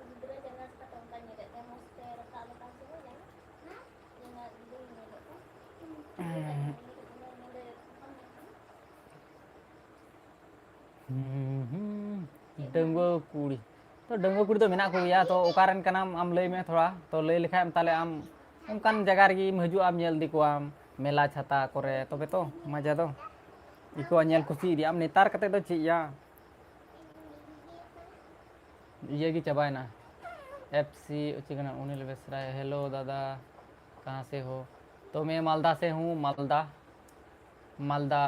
ᱜᱤᱫᱽᱨᱟᱹ ᱡᱟᱸᱜᱟ ᱪᱤᱠᱟᱹᱛᱮ ᱚᱱᱠᱟ ᱧᱮᱞᱮᱫ ᱛᱟᱭᱟ, ᱢᱚᱡᱽ ᱛᱮ ᱨᱟᱠᱟᱵ ᱞᱮᱠᱷᱟᱱ ᱥᱮ ᱵᱟᱝ ᱡᱟᱸᱜᱟ? ᱡᱟᱸᱜᱟ ᱜᱤᱫᱽᱨᱟᱹᱧ ᱧᱮᱞᱮᱫ ᱛᱟᱭ᱾ ᱦᱩᱸ, ᱦᱩᱸ᱾ ᱰᱟᱺᱜᱩᱣᱟᱹ ᱠᱩᱲᱤ᱾ ᱛᱚ, ᱰᱟᱺᱜᱩᱣᱟᱹ ᱠᱩᱲᱤ ᱫᱚ ᱢᱮᱱᱟᱜ ᱠᱚᱜᱮᱭᱟ᱾ ᱛᱚ, ᱚᱠᱟ ᱨᱮᱱ ᱠᱟᱱᱟᱢ ᱟᱢ, ᱞᱟᱹᱭ ᱢᱮ ᱛᱷᱚᱲᱟ᱾ ᱛᱚ, ᱞᱟᱹᱭ ᱞᱮᱠᱷᱟᱡ ᱮᱢ, ᱛᱟᱦᱞᱮ ᱟᱢ ᱚᱱᱠᱟᱱ ᱡᱟᱭᱜᱟ ᱨᱮᱜᱮᱢ ᱦᱤᱡᱩᱜᱼᱟ, ᱟᱢ ᱧᱮᱞ ᱤᱫᱤ ᱠᱚᱣᱟᱢ, ᱢᱮᱞᱟ ᱪᱷᱟᱛᱟ ᱠᱚᱨᱮ, ᱛᱚᱵᱮ ᱛᱚ ᱢᱚᱡᱟ ᱫᱚ᱾ ᱤᱠᱟᱹᱣᱟ, ᱧᱮᱞ ᱠᱩᱥᱤ ᱤᱫᱤᱜ ᱟᱢ᱾ ᱱᱮᱛᱟᱨ ᱠᱟᱛᱮ ᱫᱚ ᱪᱮᱫ ᱭᱟ? ᱤᱭᱟᱹ ᱜᱮ ᱪᱟᱵᱟᱭᱮᱱᱟ᱾ ᱮᱯᱷ ᱥᱤ ᱪᱮᱫ ᱠᱟᱱᱟ? ᱚᱱᱤᱞ ᱵᱮᱥᱨᱟ, ᱦᱮᱞᱳ ᱫᱟᱫᱟ, ᱠᱟᱦᱟᱸ ᱥᱮ ᱦᱳ? ᱛᱚ ᱢᱮ ᱢᱟᱞᱫᱟ ᱥᱮ ᱦᱩᱸ, ᱢᱟᱞᱫᱟ, ᱢᱟᱞᱫᱟ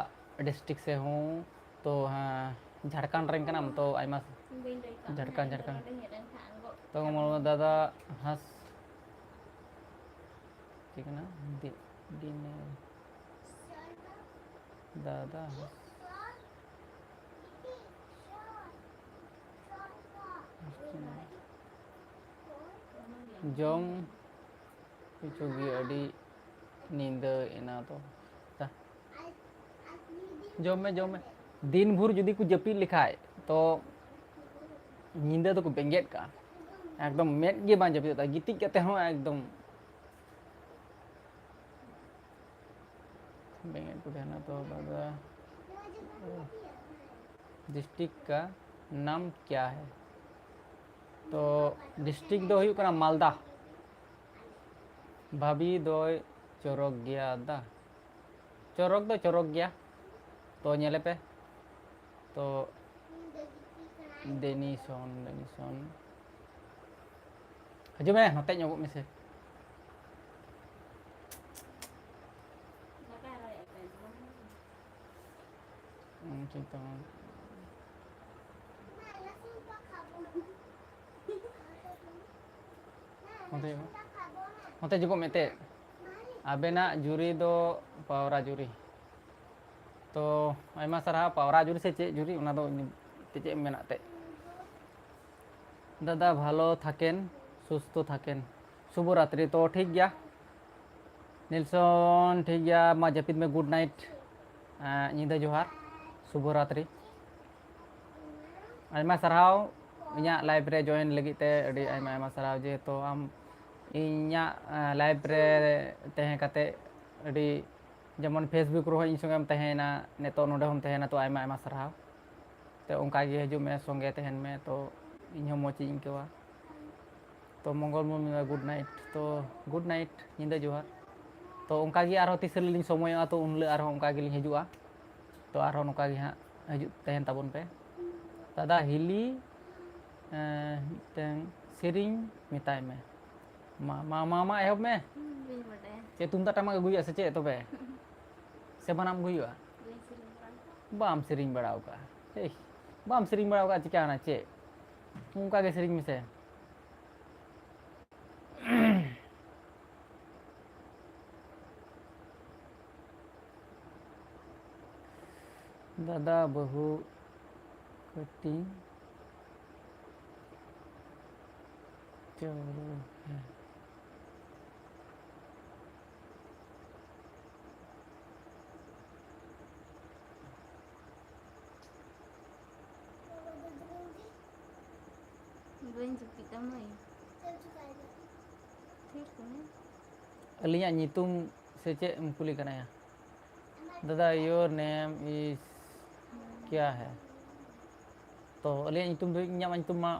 ᱰᱤᱥᱴᱨᱤᱠᱴ ᱥᱮ ᱦᱩᱸ᱾ ᱛᱚ ᱦᱮᱸ, ᱡᱷᱟᱲᱠᱷᱚᱸᱰ ᱨᱮᱱ ᱠᱟᱱᱟᱢ? ᱛᱚ ᱟᱭᱢᱟ ᱵᱟᱹᱧ ᱞᱟᱹᱭ ᱠᱟᱜ ᱢᱮᱭᱟ, ᱡᱷᱟᱲᱠᱷᱚᱸᱰ, ᱤᱧ ᱫᱚ ᱡᱷᱟᱲᱠᱷᱚᱸᱰ᱾ ᱱᱚᱰᱮᱧ ᱦᱮᱡ ᱞᱮᱱ ᱠᱷᱟᱱ ᱟᱸᱜᱚᱜ ᱛᱚ ᱢᱟᱞᱫᱟ ᱫᱟᱫᱟ ᱦᱟᱸᱥ ᱪᱮᱫ ᱠᱟᱱᱟ? ᱫᱤ-, ᱫᱤᱱᱮ ᱫᱟᱫᱟ ᱦᱟᱸᱥ ᱡᱚᱢ ᱠᱤᱪᱷᱩ ᱜᱮ ᱟᱹᱰᱤ ᱧᱤᱫᱟᱹ ᱮᱱᱟ ᱛᱚ᱾ ᱡᱟ᱾ ᱡᱚᱢ ᱢᱮ, ᱡᱚᱢ ᱢᱮ᱾ ᱫᱤᱱ ᱵᱷᱳᱨ ᱡᱩᱫᱤ ᱠᱚ ᱡᱟᱹᱯᱤᱫ ᱞᱮᱠᱷᱟᱡ ᱛᱚ ᱧᱤᱫᱟᱹ ᱫᱚᱠᱚ ᱵᱮᱸᱜᱮᱫ ᱠᱟᱜᱼᱟ, ᱮᱠᱫᱚᱢ ᱢᱮᱫ ᱜᱮ ᱵᱟᱝ ᱡᱟᱹᱯᱤᱫᱚᱜ ᱛᱟᱠᱚᱣᱟ, ᱜᱤᱛᱤᱡ ᱠᱟᱛᱮ ᱦᱚᱸ ᱮᱠᱫᱚᱢ ᱵᱮᱸᱜᱮᱫ ᱠᱚ ᱛᱟᱦᱮᱱᱟ᱾ ᱛᱚ ᱫᱟᱫᱟ, ᱰᱤᱥᱴᱨᱤᱠᱴ ᱠᱟ ᱱᱟᱢ ᱠᱭᱟ ᱦᱮ? ᱛᱚ ᱰᱤᱥᱴᱨᱤᱠᱴ ᱫᱚ ᱦᱩᱭᱩᱜ ᱠᱟᱱᱟ ᱢᱟᱞᱫᱟ᱾ ᱵᱷᱟᱵᱤ ᱫᱚᱭ ᱪᱚᱨᱚᱠ ᱜᱮᱭᱟ ᱫᱟ᱾ ᱪᱚᱨᱚᱠ ᱫᱚ ᱪᱚᱨᱚᱠ ᱜᱮᱭᱟ᱾ ᱛᱚ ᱧᱮᱞᱮ ᱯᱮ᱾ ᱛᱚ ᱰᱮᱱᱤᱥᱚᱱ, ᱰᱮᱱᱤᱥᱚᱱ, ᱦᱤᱡᱩᱜ ᱢᱮ, ᱱᱚᱛᱮ ᱧᱚᱜᱚᱜ ᱢᱮᱥᱮ᱾ ᱦᱩᱸ, ᱴᱷᱤᱠ ᱛᱟᱢᱟ᱾ ᱚᱱᱛᱮ, ᱚᱱᱛᱮ ᱡᱩᱜᱚᱜ ᱢᱮ ᱮᱱᱛᱮᱫ᱾ ᱟᱵᱮᱱᱟᱜ ᱡᱩᱨᱤ ᱫᱚ ᱯᱟᱣᱨᱟ ᱡᱩᱨᱤ᱾ ᱛᱚ, ᱟᱭᱢᱟ ᱥᱟᱨᱦᱟᱣ᱾ ᱯᱟᱣᱨᱟ ᱡᱩᱨᱤ ᱥᱮ ᱪᱮᱫ ᱡᱩᱨᱤ, ᱚᱱᱟ ᱫᱚ ᱤᱧ ᱪᱮᱫ ᱮᱢ ᱢᱮᱱᱟᱜ ᱛᱮ? ᱫᱟᱫᱟ ᱵᱷᱟᱞᱚ ᱛᱷᱟᱠᱮᱱ, ᱥᱩᱥᱛᱷᱚ ᱛᱷᱟᱠᱮᱱ, ᱥᱩᱵᱷᱚ ᱨᱟᱛᱨᱤ᱾ ᱛᱚ, ᱴᱷᱤᱠ ᱜᱮᱭᱟ ᱱᱮᱞᱥᱚᱱ, ᱴᱷᱤᱠ ᱜᱮᱭᱟ, ᱢᱟ ᱡᱟᱹᱯᱤᱫ ᱢᱮ, ᱜᱩᱰ ᱱᱟᱭᱤᱴ᱾ ᱮᱸ, ᱧᱤᱫᱟᱹ ᱡᱚᱦᱟᱨ, ᱥᱩᱵᱷᱚ ᱨᱟᱛᱨᱤ᱾ ᱟᱭᱢᱟ ᱥᱟᱨᱦᱟᱣ ᱤᱧᱟᱹᱜ ᱞᱟᱭᱤᱵᱷ ᱨᱮ ᱡᱚᱭᱮᱱ ᱞᱟᱹᱜᱤᱫ ᱛᱮ, ᱟᱹᱰᱤ ᱟᱭᱢᱟ ᱟᱭᱢᱟ ᱥᱟᱨᱦᱟᱣ᱾ ᱡᱮᱦᱮᱛᱩ ᱟᱢ ᱤᱧᱟᱹᱜ, ᱮᱸ, ᱞᱟᱭᱤᱵᱷ ᱨᱮ ᱛᱟᱦᱮᱸ ᱠᱟᱛᱮ ᱟᱹᱰᱤ, ᱡᱮᱢᱚᱱ Facebook ᱨᱮᱦᱚᱸ ᱤᱧ ᱥᱚᱸᱜᱮᱢ ᱛᱟᱦᱮᱸᱭᱮᱱᱟ, ᱱᱤᱛᱚᱜ ᱱᱚᱰᱮ ᱦᱚᱸᱢ ᱛᱟᱦᱮᱸᱭᱮᱱᱟ, ᱛᱚ ᱟᱭᱢᱟ ᱟᱭᱢᱟ ᱥᱟᱨᱦᱟᱣ᱾ ᱛᱚ ᱚᱱᱠᱟ ᱜᱮ ᱦᱤᱡᱩᱜ ᱢᱮ, ᱥᱚᱸᱜᱮ ᱛᱟᱦᱮᱱ ᱢᱮ, ᱛᱚ ᱤᱧ ᱦᱚᱸ ᱢᱚᱡᱽ ᱤᱧ ᱟᱹᱭᱠᱟᱹᱣᱟ᱾ ᱛᱚ ᱢᱚᱝᱜᱚᱞ ᱢᱩᱨᱢᱩ, ᱜᱩᱰ ᱱᱟᱭᱤᱴ᱾ ᱛᱚ ᱜᱩᱰ ᱱᱟᱭᱤᱴ, ᱧᱤᱫᱟᱹ ᱡᱚᱦᱟᱨ᱾ ᱛᱚ ᱚᱱᱠᱟ ᱜᱮ ᱟᱨᱦᱚᱸ ᱛᱤᱥ ᱦᱤᱞᱳᱜ ᱞᱤᱧ ᱥᱚᱢᱚᱭᱚᱜᱼᱟ, ᱛᱚ ᱩᱱ ᱦᱤᱞᱳᱜ ᱟᱨᱦᱚᱸ ᱚᱱᱠᱟ ᱜᱮᱞᱤᱧ ᱦᱤᱡᱩᱜᱼᱟ᱾ ᱛᱚ ᱟᱨᱦᱚᱸ ᱱᱚᱝᱠᱟ ᱜᱮ ᱦᱟᱸᱜ ᱦᱤᱡᱩᱜ ᱛᱟᱦᱮᱱ ᱛᱟᱵᱚᱱ ᱯᱮ᱾ ᱫᱟᱫᱟ ᱦᱤᱞᱤ, ᱮᱸ, ᱢᱤᱫᱴᱟᱝ ᱥᱮᱨᱮᱧ ᱢᱮᱛᱟᱭ ᱢᱮ᱾ ᱢᱟ, ᱢᱟ, ᱢᱟ, ᱢᱟ ᱮᱦᱚᱵ ᱢᱮ᱾ ᱦᱩᱸ, ᱵᱟᱹᱧ ᱵᱟᱰᱟᱭᱟ᱾ ᱪᱮᱫ ᱛᱩᱢᱫᱟᱜ ᱴᱟᱢᱟᱠ ᱟᱹᱜᱩᱭ ᱦᱩᱭᱩᱜᱼᱟ ᱥᱮ ᱪᱮᱫ ᱛᱚᱵᱮ? ᱥᱮ ᱵᱟᱱᱟᱢ ᱟᱹᱜᱩᱭ ᱦᱩᱭᱩᱜᱼᱟ? ᱵᱟᱹᱧ ᱥᱮᱨᱮᱧ ᱵᱟᱲᱟ ᱟᱠᱟᱫᱟ᱾ ᱵᱟᱢ ᱥᱮᱨᱮᱧ ᱵᱟᱲᱟ ᱟᱠᱟᱫᱟ? ᱮᱭ, ᱵᱟᱢ ᱥᱮᱨᱮᱧ ᱵᱟᱲᱟ ᱟᱠᱟᱫᱟ, ᱪᱤᱠᱟᱹᱭᱮᱱᱟ ᱪᱮᱫ? ᱚᱱᱠᱟ ᱜᱮ ᱥᱮᱨᱮᱧ ᱢᱮᱥᱮ᱾ ᱫᱟᱫᱟ ᱵᱟᱹᱦᱩ ᱠᱟᱹᱴᱤᱡ ᱪᱚᱨᱚᱠ ᱦᱮᱸ᱾ ᱤᱧ ᱡᱟᱹᱯᱤᱫ ᱫᱟ ᱢᱟᱹᱭ᱾ ᱛᱷᱤᱨ ᱠᱚᱜ ᱢᱮ᱾ ᱟᱹᱞᱤᱧᱟᱜ ᱧᱩᱛᱩᱢ ᱥᱮ ᱪᱮᱫ ᱮᱢ ᱠᱩᱞᱤ ᱠᱟᱱᱟᱭᱟ? ᱫᱟᱫᱟ, your name is ᱠᱭᱟ ᱦᱮ? ᱛᱚ ᱟᱹᱞᱤᱧᱟᱜ ᱧᱩᱛᱩᱢ ᱫᱚ, ᱤᱧᱟᱹᱜ ᱢᱟ ᱧᱩᱛᱩᱢ ᱢᱟ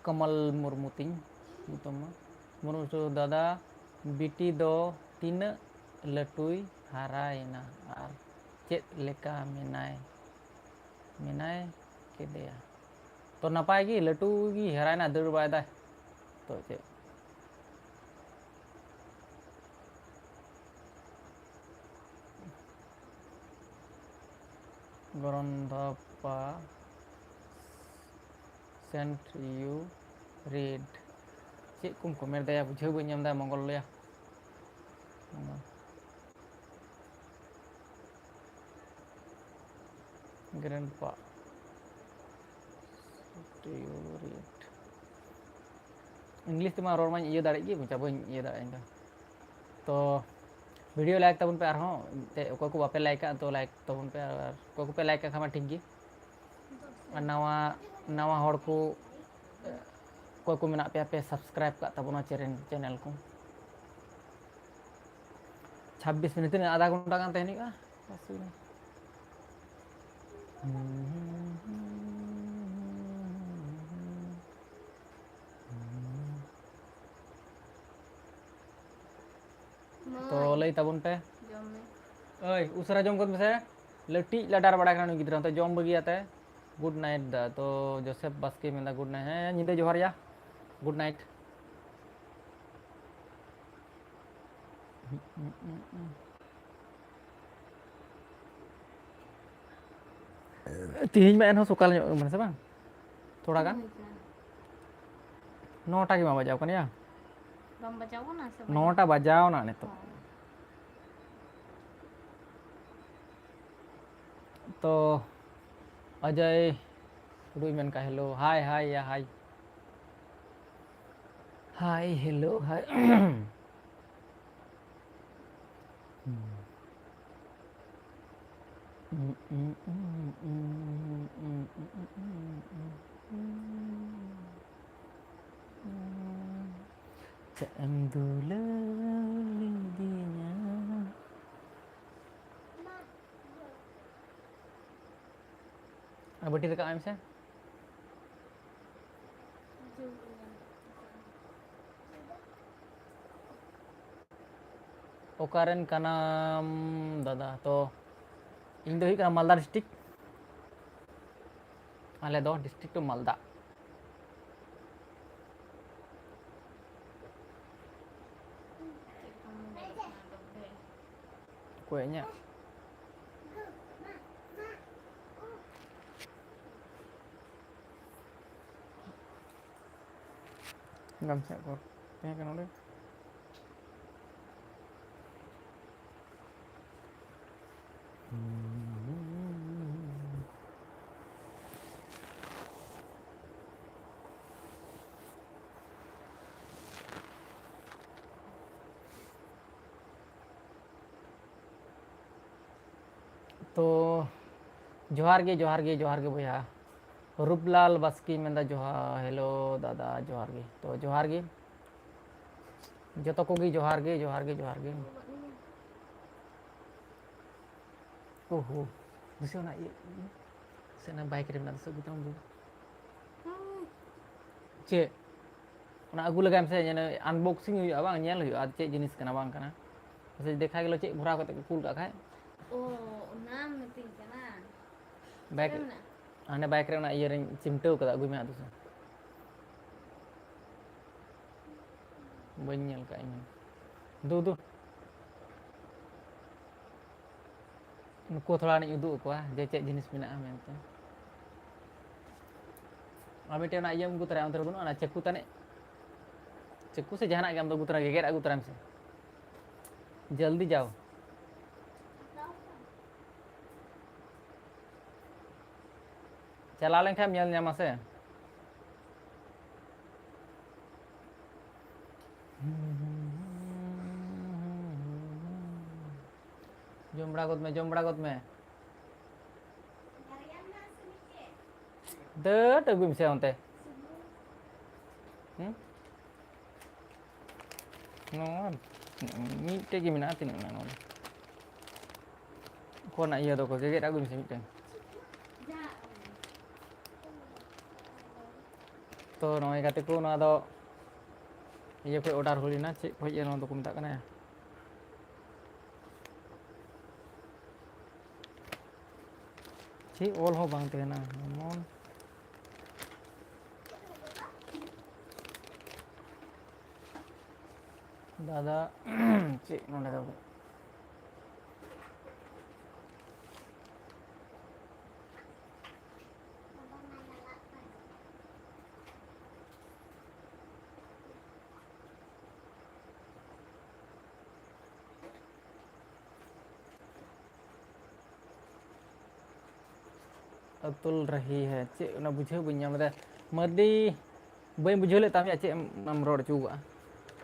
ᱠᱟᱢᱟᱞ ᱢᱩᱨᱢᱩ ᱛᱤᱧ ᱧᱩᱛᱩᱢ ᱢᱟ᱾ ᱢᱩᱨᱢᱩ ᱥᱩ, ᱫᱟᱫᱟ, ᱵᱤᱴᱤ ᱫᱚ ᱛᱤᱱᱟᱹᱜ ᱞᱟᱹᱴᱩᱭ ᱦᱟᱨᱟᱭᱮᱱᱟ ᱟᱨ ᱪᱮᱫ ᱞᱮᱠᱟ ᱢᱮᱱᱟᱭ, ᱢᱮᱱᱟᱭ ᱠᱮᱫᱮᱭᱟ? ᱛᱚ ᱱᱟᱯᱟᱭ ᱜᱮ, ᱞᱟᱹᱴᱩ ᱜᱮ ᱦᱟᱨᱟᱭᱮᱱᱟ, ᱫᱟᱹᱲ ᱵᱟᱲᱟᱭᱮᱫᱟᱭ᱾ ᱛᱚ ᱪᱮᱫ? ᱜᱚᱨᱚᱱᱫᱷᱟᱯᱟ sent you read. ᱪᱮᱫ ᱠᱚᱢ ᱠᱚᱢᱮᱱᱴ ᱫᱟᱭᱟ, ᱵᱩᱡᱷᱟᱹᱣ ᱵᱟᱹᱧ ᱧᱟᱢ ᱮᱫᱟ, ᱢᱚᱝᱜᱚᱞ ᱞᱟᱹᱭᱟ᱾ Grandpa. Sent you read. English ᱛᱮᱢᱟ ᱨᱚᱲ ᱢᱟᱧ ᱤᱭᱟᱹ ᱫᱟᱲᱮᱜ ᱜᱮ, ᱢᱚᱪᱟ ᱵᱟᱹᱧ ᱤᱭᱟᱹ ᱫᱟᱲᱮᱭᱟᱜᱼᱟ ᱤᱧ ᱫᱚ᱾ ᱛᱚ ᱵᱷᱤᱰᱤᱭᱳ ᱞᱟᱭᱤᱠ ᱛᱟᱵᱚᱱ ᱯᱮ ᱟᱨᱦᱚᱸ, ᱛᱮ ᱚᱠᱚᱭ ᱠᱚ ᱵᱟᱯᱮ ᱞᱟᱭᱤᱠᱟ ᱛᱚ ᱞᱟᱭᱤᱠ ᱛᱟᱵᱚᱱ ᱯᱮ, ᱟᱨ ᱚᱠᱚᱭ ᱠᱚᱯᱮ ᱞᱟᱭᱤᱠ ᱠᱟᱜ ᱠᱷᱟᱱ ᱢᱟ ᱴᱷᱤᱠ ᱜᱮ᱾ ᱟᱨ ᱱᱟᱣᱟ, ᱱᱟᱣᱟ ᱦᱚᱲ ᱠᱚ, ᱚᱠᱚᱭ ᱠᱚ ᱢᱮᱱᱟᱜ ᱯᱮᱭᱟ ᱯᱮ ᱥᱟᱵᱥᱠᱨᱟᱭᱤᱵ ᱠᱟᱜ ᱛᱟᱵᱚᱱᱟ ᱪᱮᱱᱮᱞ, ᱪᱮᱱᱮᱞ ᱠᱚ᱾ ᱪᱷᱟᱵᱵᱤᱥ ᱢᱤᱱᱤᱴ, ᱛᱤᱱᱟᱹᱜ, ᱟᱫᱷᱟ ᱜᱷᱚᱱᱴᱟ ᱜᱟᱱ ᱛᱟᱦᱮᱱ ᱦᱩᱭᱩᱜᱼᱟ? ᱵᱟᱥ ᱦᱩᱭᱱᱟ᱾ ᱛᱚ ᱢᱟᱹᱭ, ᱞᱟᱹᱭ ᱛᱟᱵᱚᱱ ᱯᱮ᱾ ᱡᱚᱢ ᱢᱮ᱾ ᱳᱭ, ᱩᱥᱟᱹᱨᱟ ᱡᱚᱢ ᱜᱚᱫ ᱢᱮᱥᱮ᱾ ᱞᱟᱹᱴᱤᱡ ᱞᱟᱰᱟᱨ ᱵᱟᱲᱟᱭ ᱠᱟᱱᱟ ᱱᱩᱭ ᱜᱤᱫᱽᱨᱟᱹ, ᱚᱱᱛᱮ ᱡᱚᱢ ᱵᱟᱹᱜᱤᱭᱟᱛᱮ᱾ ᱜᱩᱰ ᱱᱟᱭᱤᱴ ᱫᱟ᱾ ᱛᱚ ᱡᱳᱥᱮᱯ ᱵᱟᱥᱠᱮ ᱢᱮᱱᱫᱟ ᱜᱩᱰ ᱱᱟᱭᱤᱴ᱾ ᱦᱮᱸ, ᱧᱤᱫᱟᱹ ᱡᱚᱦᱟᱨ ᱭᱟ᱾ Good night. ᱛᱮᱦᱮᱧ ᱢᱟ ᱮᱱᱦᱚᱸ ᱥᱚᱠᱟᱞ ᱧᱚᱜ ᱠᱟᱱᱟ ᱥᱮ ᱵᱟᱝ? ᱛᱷᱚᱲᱟ ᱜᱟᱱ᱾ ᱦᱩᱭ ᱠᱟᱱᱟ᱾ ᱱᱚᱴᱟ ᱜᱮ ᱵᱟᱝ ᱵᱟᱡᱟᱣ ᱠᱟᱱᱟ ᱭᱟ? ᱵᱟᱝ ᱵᱟᱡᱟᱣ ᱠᱟᱱᱟ ᱥᱮ ᱵᱟᱡᱟᱣ? ᱱᱚᱴᱟ ᱵᱟᱡᱟᱣ ᱱᱟ ᱱᱤᱛᱚᱜ᱾ ᱦᱚᱸ᱾ ᱛᱚ ᱚᱡᱚᱭ ᱴᱩᱰᱩᱭ ᱢᱮᱱ ᱠᱟᱜ, hello, hi, hi, ᱭᱟ, hi. Hi, hello, hi. ᱪᱮᱫ ᱮᱢ ᱫᱩᱞᱟᱹᱲ ᱞᱤᱫᱤᱧᱟ? ᱟᱨ ᱵᱟᱹᱴᱤ ᱨᱟᱠᱟᱵ ᱮᱢ ᱥᱮ᱾ ᱚᱠᱟᱨᱮᱱ ᱠᱟᱱᱟᱢ ᱫᱟᱫᱟ? ᱛᱚ, ᱤᱧ ᱫᱚ ᱦᱩᱭᱩᱜ ᱠᱟᱱᱟ ᱢᱟᱞᱫᱟ ᱰᱤᱥᱴᱨᱤᱠᱴ᱾ ᱟᱞᱮ ᱫᱚ ᱰᱤᱥᱴᱨᱤᱠᱴ ᱚᱯᱷ ᱢᱟᱞᱫᱟ᱾ ᱚᱠᱚᱭ ᱤᱧᱟᱹᱜ? ᱜᱟᱢᱪᱷᱟ ᱠᱚ ᱛᱟᱦᱮᱸ ᱠᱟᱱᱟ ᱚᱸᱰᱮ᱾ ᱛᱚ, ᱡᱚᱦᱟᱨ ᱜᱮ, ᱡᱚᱦᱟᱨ ᱜᱮ, ᱡᱚᱦᱟᱨ ᱜᱮ ᱵᱚᱭᱦᱟ᱾ ᱨᱩᱯᱞᱟᱞ ᱵᱟᱥᱠᱮ ᱢᱮᱱᱫᱟ, "ᱡᱚᱦᱟᱨ, ᱦᱮᱞᱳ ᱫᱟᱫᱟ, ᱡᱚᱦᱟᱨ ᱜᱮ᱾" ᱛᱚ, ᱡᱚᱦᱟᱨ ᱜᱮ᱾ ᱡᱚᱛᱚ ᱠᱚᱜᱮ ᱡᱚᱦᱟᱨ ᱜᱮ, ᱡᱚᱦᱟᱨ ᱜᱮ, ᱡᱚᱦᱟᱨ ᱜᱮ᱾ ᱳᱦᱳ, ᱫᱩᱥᱨᱟ ᱚᱱᱟ ᱤᱭᱟᱹ, ᱤᱭᱟᱹ, ᱥᱮ ᱚᱱᱟ ᱵᱟᱭᱤᱠ ᱨᱮ ᱢᱮᱱᱟᱜ ᱫᱚ, ᱥᱮ ᱟᱹᱜᱩ ᱛᱟᱢ ᱫᱩ᱾ ᱪᱮᱫ? ᱚᱱᱟ ᱟᱹᱜᱩ ᱞᱮᱜᱟᱭ ᱢᱮᱥᱮ, ᱧᱮᱞ, unboxing ᱦᱩᱭᱩᱜᱼᱟ ᱵᱟᱝ? ᱧᱮᱞ ᱦᱩᱭᱩᱜᱼᱟ ᱟᱨ ᱪᱮᱫ ᱡᱤᱱᱤᱥ ᱠᱟᱱᱟ ᱵᱟᱝ ᱠᱟᱱᱟ᱾ ᱢᱟᱥᱮ ᱫᱮᱠᱷᱟ ᱜᱮᱞᱚ ᱪᱮᱫ ᱵᱷᱚᱨᱟᱣ ᱠᱟᱛᱮ ᱠᱚ ᱠᱩᱞ ᱠᱟᱜ ᱠᱷᱟᱡ᱾ ᱚ, ᱚᱱᱟᱢ ᱢᱤᱛᱟᱹᱧ ᱠᱟᱱᱟ᱾ ᱵᱟᱭᱤᱠ ᱪᱮᱫ ᱨᱮ ᱢᱮᱱᱟᱜᱼᱟ? ᱦᱟᱱᱮ ᱵᱟᱭᱤᱠ ᱨᱮ ᱚᱱᱟ ᱤᱭᱟᱹ ᱨᱮᱧ ᱪᱤᱢᱴᱟᱹᱣ ᱠᱟᱫᱟ, ᱟᱹᱜᱩᱭ ᱢᱮ ᱦᱟᱸᱜ ᱫᱩᱥᱮ᱾ ᱵᱟᱹᱧ ᱧᱮᱞ ᱠᱟᱜ ᱤᱧ᱾ ᱫᱩ, ᱫᱩ᱾ ᱱᱩᱠᱩ ᱛᱷᱚᱲᱟ ᱜᱟᱱᱤᱧ ᱩᱫᱩᱜ ᱟᱠᱚᱣᱟ ᱡᱮ ᱪᱮᱫ ᱡᱤᱱᱤᱥ ᱢᱮᱱᱟᱜᱼᱟ ᱢᱮᱱᱛᱮ᱾ ᱟᱨ ᱢᱤᱫᱴᱮᱱ ᱚᱱᱟ ᱤᱭᱟᱹᱢ ᱟᱹᱜᱩ ᱛᱚᱨᱟᱭᱟ, ᱚᱱᱛᱮ ᱨᱮ ᱵᱟᱹᱱᱩᱜᱼᱟ, ᱚᱱᱟ ᱪᱟᱹᱠᱩ ᱛᱟᱱᱮᱡ? ᱪᱟᱹᱠᱩ ᱥᱮ ᱡᱟᱦᱟᱱᱟᱜ ᱜᱮ ᱟᱢ ᱫᱚ ᱟᱹᱜᱩ ᱛᱚᱨᱟᱭ ᱢᱮ, ᱜᱮᱜᱮᱫ ᱟᱹᱜᱩ ᱛᱚᱨᱟᱭ ᱢᱮᱥᱮ᱾ ᱡᱚᱞᱫᱤ ᱡᱟᱣ᱾ ᱪᱟᱞᱟᱣ ᱞᱮᱱᱠᱷᱟᱱ ᱧᱮᱞ ᱧᱟᱢᱟ ᱥᱮ᱾ ᱡᱚᱢ ᱵᱟᱲᱟ ᱜᱚᱫ ᱢᱮ, ᱡᱚᱢ ᱵᱟᱲᱟ ᱜᱚᱫ ᱢᱮ᱾ ᱫᱟᱹᱲ ᱟᱹᱜᱩᱭ ᱢᱮᱥᱮ ᱚᱱᱛᱮ᱾ ᱦᱩᱸ? ᱱᱚᱣᱟ ᱢᱤᱫᱴᱮᱡ ᱜᱮ ᱢᱮᱱᱟᱜᱼᱟ, ᱛᱤᱱᱟᱹᱜ ᱢᱮᱱᱟᱜᱼᱟ ᱱᱚᱰᱮ? ᱚᱠᱚᱭᱱᱟᱜ ᱤᱭᱟᱹ ᱫᱚᱠᱚ ᱜᱮᱜᱮᱫ ᱟᱹᱜᱩᱭ ᱢᱮᱥᱮ ᱢᱤᱫᱴᱮᱱ᱾ ᱛᱚ ᱱᱚᱜᱼᱚᱭ ᱜᱟᱛᱮ ᱠᱚ, ᱱᱚᱣᱟ ᱫᱚ ᱤᱭᱟᱹ ᱠᱷᱚᱡ order ᱦᱩᱭ ᱞᱮᱱᱟ, ᱪᱮᱫ ᱠᱷᱚᱡ ᱱᱚᱣᱟ ᱫᱚᱠᱚ ᱢᱮᱛᱟᱜ ᱠᱟᱱᱟ? ᱪᱮᱫ ᱚᱞ ᱦᱚᱸ ᱵᱟᱝ ᱛᱟᱦᱮᱱᱟ ᱮᱢᱚᱱ᱾ ᱫᱟᱫᱟ, ᱪᱮᱫ ᱱᱚᱰᱮ ᱫᱚ? ᱟᱛᱩᱞ ᱨᱟᱦᱤ ᱦᱮᱸ, ᱪᱮᱫ ᱚᱱᱟ ᱵᱩᱡᱷᱟᱹᱣ ᱵᱟᱹᱧ ᱧᱟᱢ ᱞᱮᱫᱟ᱾ ᱢᱟᱹᱨᱰᱤ, ᱵᱟᱹᱧ ᱵᱩᱡᱷᱟᱹᱣ ᱞᱮᱫ ᱛᱟᱢ ᱭᱟ, ᱪᱮᱫ ᱮᱢ, ᱮᱢ ᱨᱚᱲ ᱦᱚᱪᱚ ᱠᱟᱜᱼᱟ?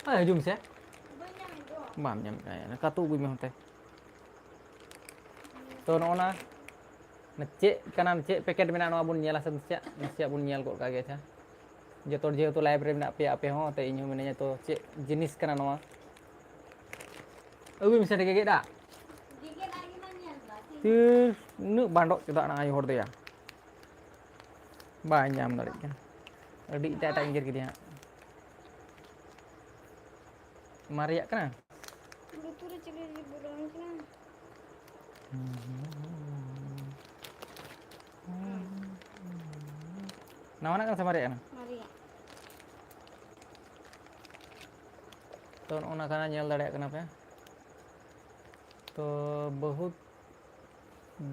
ᱦᱮᱸ, ᱦᱤᱡᱩᱜ ᱢᱮᱥᱮ᱾ ᱵᱟᱹᱧ ᱧᱟᱢᱮᱫ ᱫᱚ᱾ ᱵᱟᱢ ᱧᱟᱢ ᱠᱟᱜᱼᱟ, ᱠᱟᱹᱛᱩ ᱟᱹᱜᱩᱭ ᱢᱮ ᱚᱱᱛᱮ᱾ ᱛᱚ, ᱱᱚᱜᱼᱚ ᱱᱟ ᱪᱮᱫ ᱠᱟᱱᱟ, ᱪᱮᱫ packet ᱢᱮᱱᱟᱜᱼᱟ, ᱱᱚᱣᱟ ᱵᱚᱱ ᱧᱮᱞᱟ ᱥᱮ ᱱᱟᱥᱮᱭᱟᱜ, ᱱᱟᱥᱮᱭᱟᱜ ᱵᱚᱱ ᱧᱮᱞ ᱜᱚᱫ ᱠᱟᱜ ᱜᱮ᱾ ᱟᱪᱪᱷᱟ, ᱡᱚᱛᱚ ᱦᱚᱲ ᱡᱮᱦᱮᱛᱩ live ᱨᱮ ᱢᱮᱱᱟᱜ ᱯᱮᱭᱟ, ᱟᱯᱮ ᱦᱚᱸ, ᱛᱚ ᱤᱧ ᱦᱚᱸ ᱢᱤᱱᱟᱹᱧᱟ, ᱛᱚ ᱪᱮᱫ ᱡᱤᱱᱤᱥ ᱠᱟᱱᱟ ᱱᱚᱣᱟ? ᱟᱹᱜᱩᱭ ᱢᱮᱥᱮ, ᱜᱮᱜᱮᱫ ᱫᱟ᱾ ᱜᱮᱜᱮᱫ ᱟᱡ ᱜᱮ ᱵᱟᱝ ᱧᱮᱞ ᱫᱟ, ᱪᱮᱫ? ᱛᱤᱥ ᱩᱱᱟᱹᱜ ᱵᱟᱸᱰᱚᱜ ᱪᱮᱫᱟᱜ ᱱᱟ ᱟᱭᱳ ᱦᱚᱲ ᱫᱚᱭᱟ? ᱵᱟᱭ ᱧᱟᱢ ᱫᱟᱲᱮᱭᱟᱜ ᱠᱟᱱᱟ᱾ ᱟᱹᱰᱤ ᱮᱴᱟᱜ ᱮᱴᱟᱜ ᱤᱧ ᱜᱮᱨ ᱠᱮᱫᱮᱭᱟ ᱦᱟᱸᱜ᱾ ᱢᱟᱨᱮᱭᱟᱜ ᱠᱟᱱᱟ? ᱞᱩᱛᱩᱨ ᱨᱮ ᱪᱤᱞᱤ ᱵᱚᱞᱚᱱ ᱠᱟᱱᱟ? ᱱᱟᱣᱟᱱᱟᱜ ᱠᱟᱱᱟ ᱥᱮ ᱢᱟᱨᱮᱭᱟᱜ ᱠᱟᱱᱟ? ᱢᱟᱨᱮᱭᱟᱜ᱾ ᱛᱚ, ᱱᱚᱜᱼᱚ ᱱᱟ ᱠᱟᱱᱟ, ᱧᱮᱞ ᱫᱟᱲᱮᱭᱟᱜ ᱠᱟᱱᱟ ᱯᱮ᱾ ᱛᱚ, ᱵᱚᱦᱩᱛ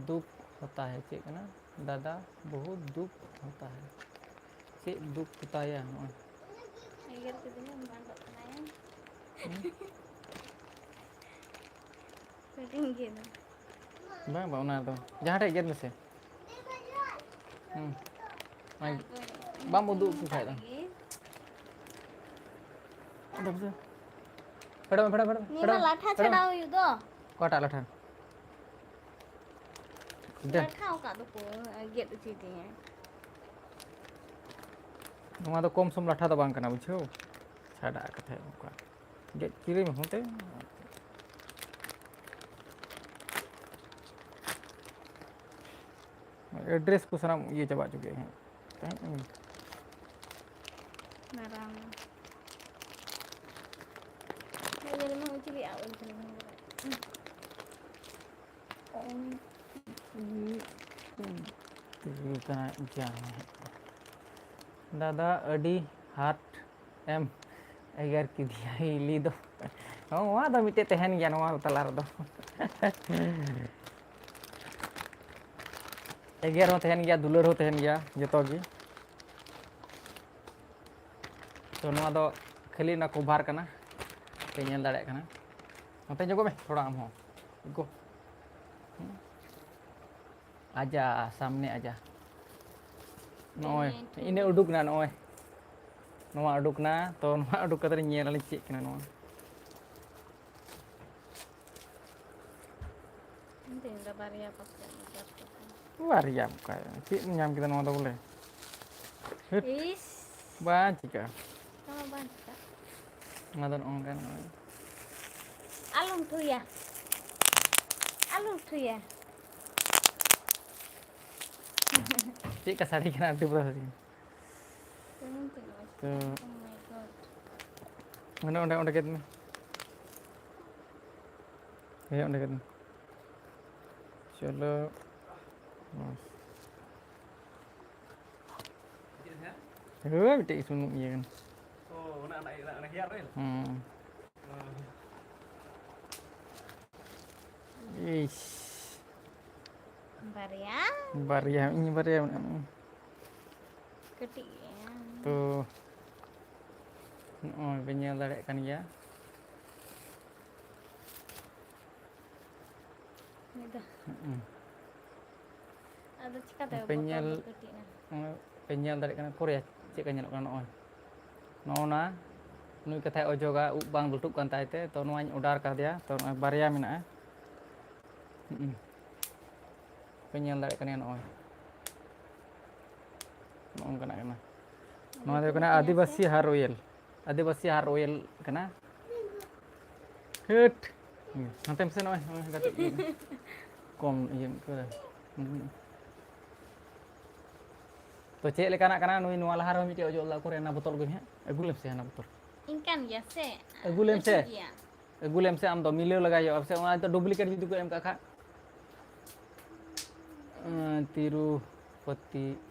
ᱫᱩᱠᱷ ᱦᱳᱛᱟ ᱦᱮ, ᱪᱮᱫ ᱠᱟᱱᱟ? ᱫᱟᱫᱟ, ᱵᱚᱦᱩᱛ ᱫᱩᱠᱷ ᱦᱳᱛᱟ ᱦᱮ᱾ ᱪᱮᱫ ᱫᱩᱠᱷ ᱦᱳᱛᱟ ᱦᱮ ᱱᱚᱜᱼᱚᱭ? ᱮᱜᱮᱨ ᱠᱤᱫᱤᱧᱟ, ᱵᱟᱝ ᱫᱚᱜ ᱠᱟᱱᱟᱭ᱾ ᱦᱩᱸ? ᱠᱟᱹᱴᱤᱡ ᱜᱮᱫᱟ᱾ ᱵᱟᱝ, ᱵᱟᱝ, ᱚᱱᱟ ᱫᱚ ᱡᱟᱦᱟᱸ ᱴᱷᱮᱡ ᱜᱮᱫ ᱢᱮᱥᱮ᱾ ᱦᱩᱸ᱾ ᱚᱱᱟ ᱵᱟᱢ ᱩᱫᱩᱜ ᱟᱠᱚ ᱠᱷᱟᱡ ᱫᱚ᱾ ᱯᱷᱮᱰᱚᱜ ᱢᱮ, ᱯᱷᱮᱰᱚᱜ ᱢᱮ, ᱯᱷᱮᱰᱚᱜ ᱢᱮ, ᱱᱤᱭᱟᱹ ᱯᱷᱮᱰᱚᱜ ᱢᱟ ᱢᱮ, ᱞᱟᱴᱷᱟ ᱯᱷᱮᱰᱚᱜ ᱢᱮ᱾ ᱪᱷᱟᱰᱟᱣ ᱦᱩᱭᱩᱜ ᱫᱚ᱾ ᱚᱠᱟᱴᱟᱜ ᱞᱟᱴᱷᱟ? ᱫᱮ᱾ ᱞᱟᱴᱷᱟ ᱚᱠᱟ ᱫᱚᱠᱚ ᱜᱮᱫ ᱦᱚᱪᱚᱭ ᱛᱤᱧᱟᱹ? ᱱᱚᱣᱟ ᱫᱚ ᱠᱚᱢ ᱥᱚᱢ ᱞᱟᱴᱷᱟ ᱫᱚ ᱵᱟᱝ ᱠᱟᱱᱟ, ᱵᱩᱡᱷᱟᱹᱣ? ᱪᱷᱟᱰᱟ ᱠᱟᱛᱮ ᱚᱱᱠᱟ ᱜᱮᱫ ᱠᱤᱨᱤᱧ ᱦᱚᱸᱛᱮ ᱮᱰᱨᱮᱥ ᱠᱚ ᱥᱟᱱᱟᱢ ᱤᱭᱟᱹ ᱪᱟᱵᱟ ᱦᱚᱪᱚ ᱠᱮᱫ ᱦᱟᱸᱜ᱾ ᱛᱟᱦᱮᱸᱫ ᱩᱱᱤ᱾ ᱢᱟᱨᱟᱝ᱾ ᱧᱮᱞ ᱢᱮ, ᱪᱤᱞᱤ ᱟᱜ ᱩᱞ ᱠᱟᱱᱟ? ᱛᱤᱸᱜᱩ ᱠᱟᱱᱟ ᱡᱟᱦᱟᱸᱭ᱾ ᱫᱟᱫᱟ ᱟᱹᱰᱤ ᱦᱟᱴ ᱮᱢ ᱮᱜᱮᱨ ᱠᱮᱫᱮᱭᱟ ᱦᱤᱞᱤ ᱫᱚ᱾ ᱱᱚᱣᱟ ᱫᱚ ᱢᱤᱫᱴᱮᱡ ᱛᱟᱦᱮᱱ ᱜᱮᱭᱟ ᱱᱚᱣᱟ ᱛᱟᱞᱟ ᱨᱮᱫᱚ᱾ ᱮᱜᱮᱨ ᱦᱚᱸ ᱛᱟᱦᱮᱱ ᱜᱮᱭᱟ, ᱫᱩᱞᱟᱹᱲ ᱦᱚᱸ ᱛᱟᱦᱮᱱ ᱜᱮᱭᱟ, ᱡᱚᱛᱚ ᱜᱮ᱾ ᱛᱚ ᱱᱚᱣᱟ ᱫᱚ ᱠᱷᱟᱹᱞᱤ ᱚᱱᱟ ᱠᱚᱵᱷᱟᱨ ᱠᱟᱱᱟ, ᱯᱮ ᱧᱮᱞ ᱫᱟᱲᱮᱭᱟᱜ ᱠᱟᱱᱟ᱾ ᱱᱚᱛᱮ ᱧᱚᱜᱚᱜ ᱢᱮ ᱛᱷᱚᱲᱟ ᱟᱢ ᱦᱚᱸ᱾ ᱜᱳ᱾ ᱟᱡᱟ, ᱥᱟᱢᱱᱮ ᱟᱡᱟ᱾ ᱱᱚᱜᱼᱚᱭ, ᱤᱱᱟᱹ ᱩᱰᱩᱠ ᱱᱟ ᱱᱚᱜᱼᱚᱭ᱾ ᱱᱚᱣᱟ ᱩᱰᱩᱠ ᱱᱟ, ᱛᱚ ᱱᱚᱣᱟ ᱩᱰᱩᱠ ᱠᱟᱛᱮ ᱧᱮᱞ ᱟᱹᱞᱤᱧ ᱪᱮᱫ ᱠᱟᱱᱟ ᱱᱚᱣᱟ᱾ ᱤᱧ ᱫᱚ ᱵᱟᱨᱭᱟ ᱯᱟᱥᱮ᱾ ᱵᱟᱨᱭᱟ ᱚᱱᱠᱟ ᱪᱮᱫ ᱮᱢ ᱧᱟᱢ ᱠᱮᱫᱟ ᱱᱚᱣᱟ ᱫᱚ ᱵᱚᱞᱮ? ᱦᱟᱹᱴ, ᱤᱥ᱾ ᱵᱟᱝ ᱪᱤᱠᱟᱹᱜᱼᱟ᱾ ᱱᱚᱣᱟ ᱵᱟᱝ ᱪᱤᱠᱟᱹᱜᱼᱟ᱾ ᱚᱱᱟ ᱫᱚ ᱱᱚᱜᱼᱚ ᱱᱚᱝᱠᱟ, ᱱᱚᱜᱼᱚᱭ᱾ ᱟᱞᱚᱢ ᱛᱷᱩᱭᱟ, ᱟᱞᱚᱢ ᱛᱷᱩᱭᱟ᱾ ᱪᱮᱫ ᱞᱮᱠᱟ ᱥᱟᱰᱮ ᱠᱟᱱᱟ? ᱟᱹᱰᱤ ᱵᱩᱨᱟ ᱥᱟᱰᱮ ᱠᱟᱱᱟ᱾ ᱥᱩᱱᱩᱢ ᱛᱤᱱᱟᱹᱜ ᱢᱚᱡᱽ ᱛᱚ᱾ Oh my God᱾ ᱚᱸᱰᱮ, ᱚᱸᱰᱮ, ᱚᱸᱰᱮ ᱜᱮᱫ ᱢᱮ᱾ ᱦᱮᱸ, ᱚᱸᱰᱮ ᱜᱮᱫ ᱢᱮ᱾ ᱪᱚᱞᱚ᱾ ᱦᱳᱭ, ᱢᱤᱫᱴᱮᱡ ᱥᱩᱱᱩᱢ ᱤᱭᱟᱹ ᱠᱟᱱᱟ᱾ ᱚ, ᱚᱱᱟ, ᱚᱱᱟ, ᱚᱱᱟ, ᱚᱱᱟ hair oil? ᱦᱩᱸ᱾ ᱤᱥ᱾ ᱵᱟᱨᱭᱟ? ᱵᱟᱨᱭᱟ, ᱤᱧ ᱵᱟᱨᱭᱟ ᱢᱮᱱᱟᱜᱼᱟ᱾ ᱠᱟᱹᱴᱤᱡ ᱜᱮᱭᱟ᱾ ᱛᱚ, ᱱᱚᱜᱼᱚᱭ ᱵᱮᱱ ᱧᱮᱞ ᱫᱟᱲᱮᱭᱟᱜ ᱠᱟᱱ ᱜᱮᱭᱟ᱾ ᱱᱤᱭᱟᱹ ᱫᱚ᱾ ᱦᱩᱸ᱾ ᱟᱫᱚ ᱪᱤᱠᱟᱹᱛᱮ ᱯᱮ ᱵᱚᱛᱚᱨ ᱧᱮᱞ, ᱫᱚ ᱠᱟᱹᱴᱤᱡ ᱮᱱᱟ? ᱯᱮ ᱧᱮᱞ ᱫᱟᱲᱮᱭᱟᱜ ᱠᱟᱱᱟ, ᱚᱠᱚᱨᱭᱟ ᱪᱮᱫ ᱞᱮᱠᱟ ᱧᱮᱞᱚᱜ ᱠᱟᱱᱟ? ᱱᱚᱜᱼᱚᱭ, ᱱᱚᱜᱼᱚ ᱱᱟ, ᱱᱩᱭ ᱠᱟᱛᱷᱟᱭ ᱚᱡᱚᱜᱟ, ᱩᱵ ᱵᱟᱝ ᱞᱟᱹᱴᱩᱜ ᱠᱟᱱ ᱛᱟᱭ ᱛᱮ, ᱛᱚ ᱱᱚᱣᱟᱧ order ᱠᱟᱫᱮᱭᱟ, ᱛᱚ ᱱᱚᱜᱼᱚᱭ ᱵᱟᱨᱭᱟ ᱢᱮᱱᱟᱜᱼᱟ᱾ ᱦᱩᱸ᱾ ᱯᱮ ᱧᱮᱞ ᱫᱟᱲᱮᱭᱟᱜ ᱠᱟᱱᱟ, ᱱᱚᱜᱼᱚᱭ ᱱᱚᱜᱼᱚ ᱱᱚᱝᱠᱟᱱᱟᱜ ᱠᱟᱱᱟ᱾ ᱱᱚᱣᱟ ᱫᱚ ᱦᱩᱭᱩᱜ ᱠᱟᱱᱟ ᱟᱹᱫᱤᱵᱟᱹᱥᱤ ᱦᱟᱨ ᱳᱭᱮᱞ᱾ ᱟᱹᱫᱤᱵᱟᱹᱥᱤ ᱦᱟᱨ ᱳᱭᱮᱞ ᱠᱟᱱᱟ᱾ ᱦᱟᱹᱴ᱾ ᱦᱩᱸ, ᱱᱚᱛᱮ ᱢᱮᱥᱮ, ᱱᱚᱜᱼᱚᱭ, ᱱᱚᱜᱼᱚᱭ ᱠᱟᱹᱴᱤᱡ ᱠᱚᱢ ᱤᱭᱟᱹ ᱠᱟᱫᱟ᱾ ᱦᱩᱸ᱾ ᱛᱚ, ᱪᱮᱫ ᱞᱮᱠᱟᱱᱟᱜ ᱠᱟᱱᱟ ᱱᱩᱭ? ᱱᱚᱣᱟ ᱞᱟᱦᱟ ᱨᱮᱦᱚᱸ ᱢᱤᱫᱴᱮᱡ ᱚᱡᱚᱜ ᱞᱮᱫᱟ, ᱚᱠᱚᱨᱮ ᱚᱱᱟ ᱵᱚᱛᱚᱞ ᱠᱚ ᱦᱟᱸᱜ? ᱟᱹᱜᱩ ᱞᱮᱢ ᱥᱮ ᱦᱟᱱᱟ ᱵᱚᱛᱚᱞ᱾ ᱤᱱᱠᱟᱱ ᱜᱮᱭᱟ ᱥᱮ? ᱟᱹᱜᱩ ᱞᱮᱢ ᱥᱮ᱾ ᱟᱹᱜᱩ ᱜᱮᱭᱟ᱾ ᱟᱹᱜᱩ ᱞᱮᱢ ᱥᱮ, ᱟᱢ ᱫᱚ ᱢᱤᱞᱟᱹᱣ ᱞᱟᱜᱟᱭ ᱦᱩᱭᱩᱜᱼᱟ, ᱥᱮ ᱚᱱᱟ ᱫᱚ ᱰᱩᱵᱽᱞᱤᱠᱮᱴ ᱡᱩᱫᱤ ᱠᱚ ᱮᱢ ᱠᱟᱜ ᱠᱷᱟᱡ᱾ ᱟᱸ, ᱛᱤᱨᱩᱯᱚᱛᱤ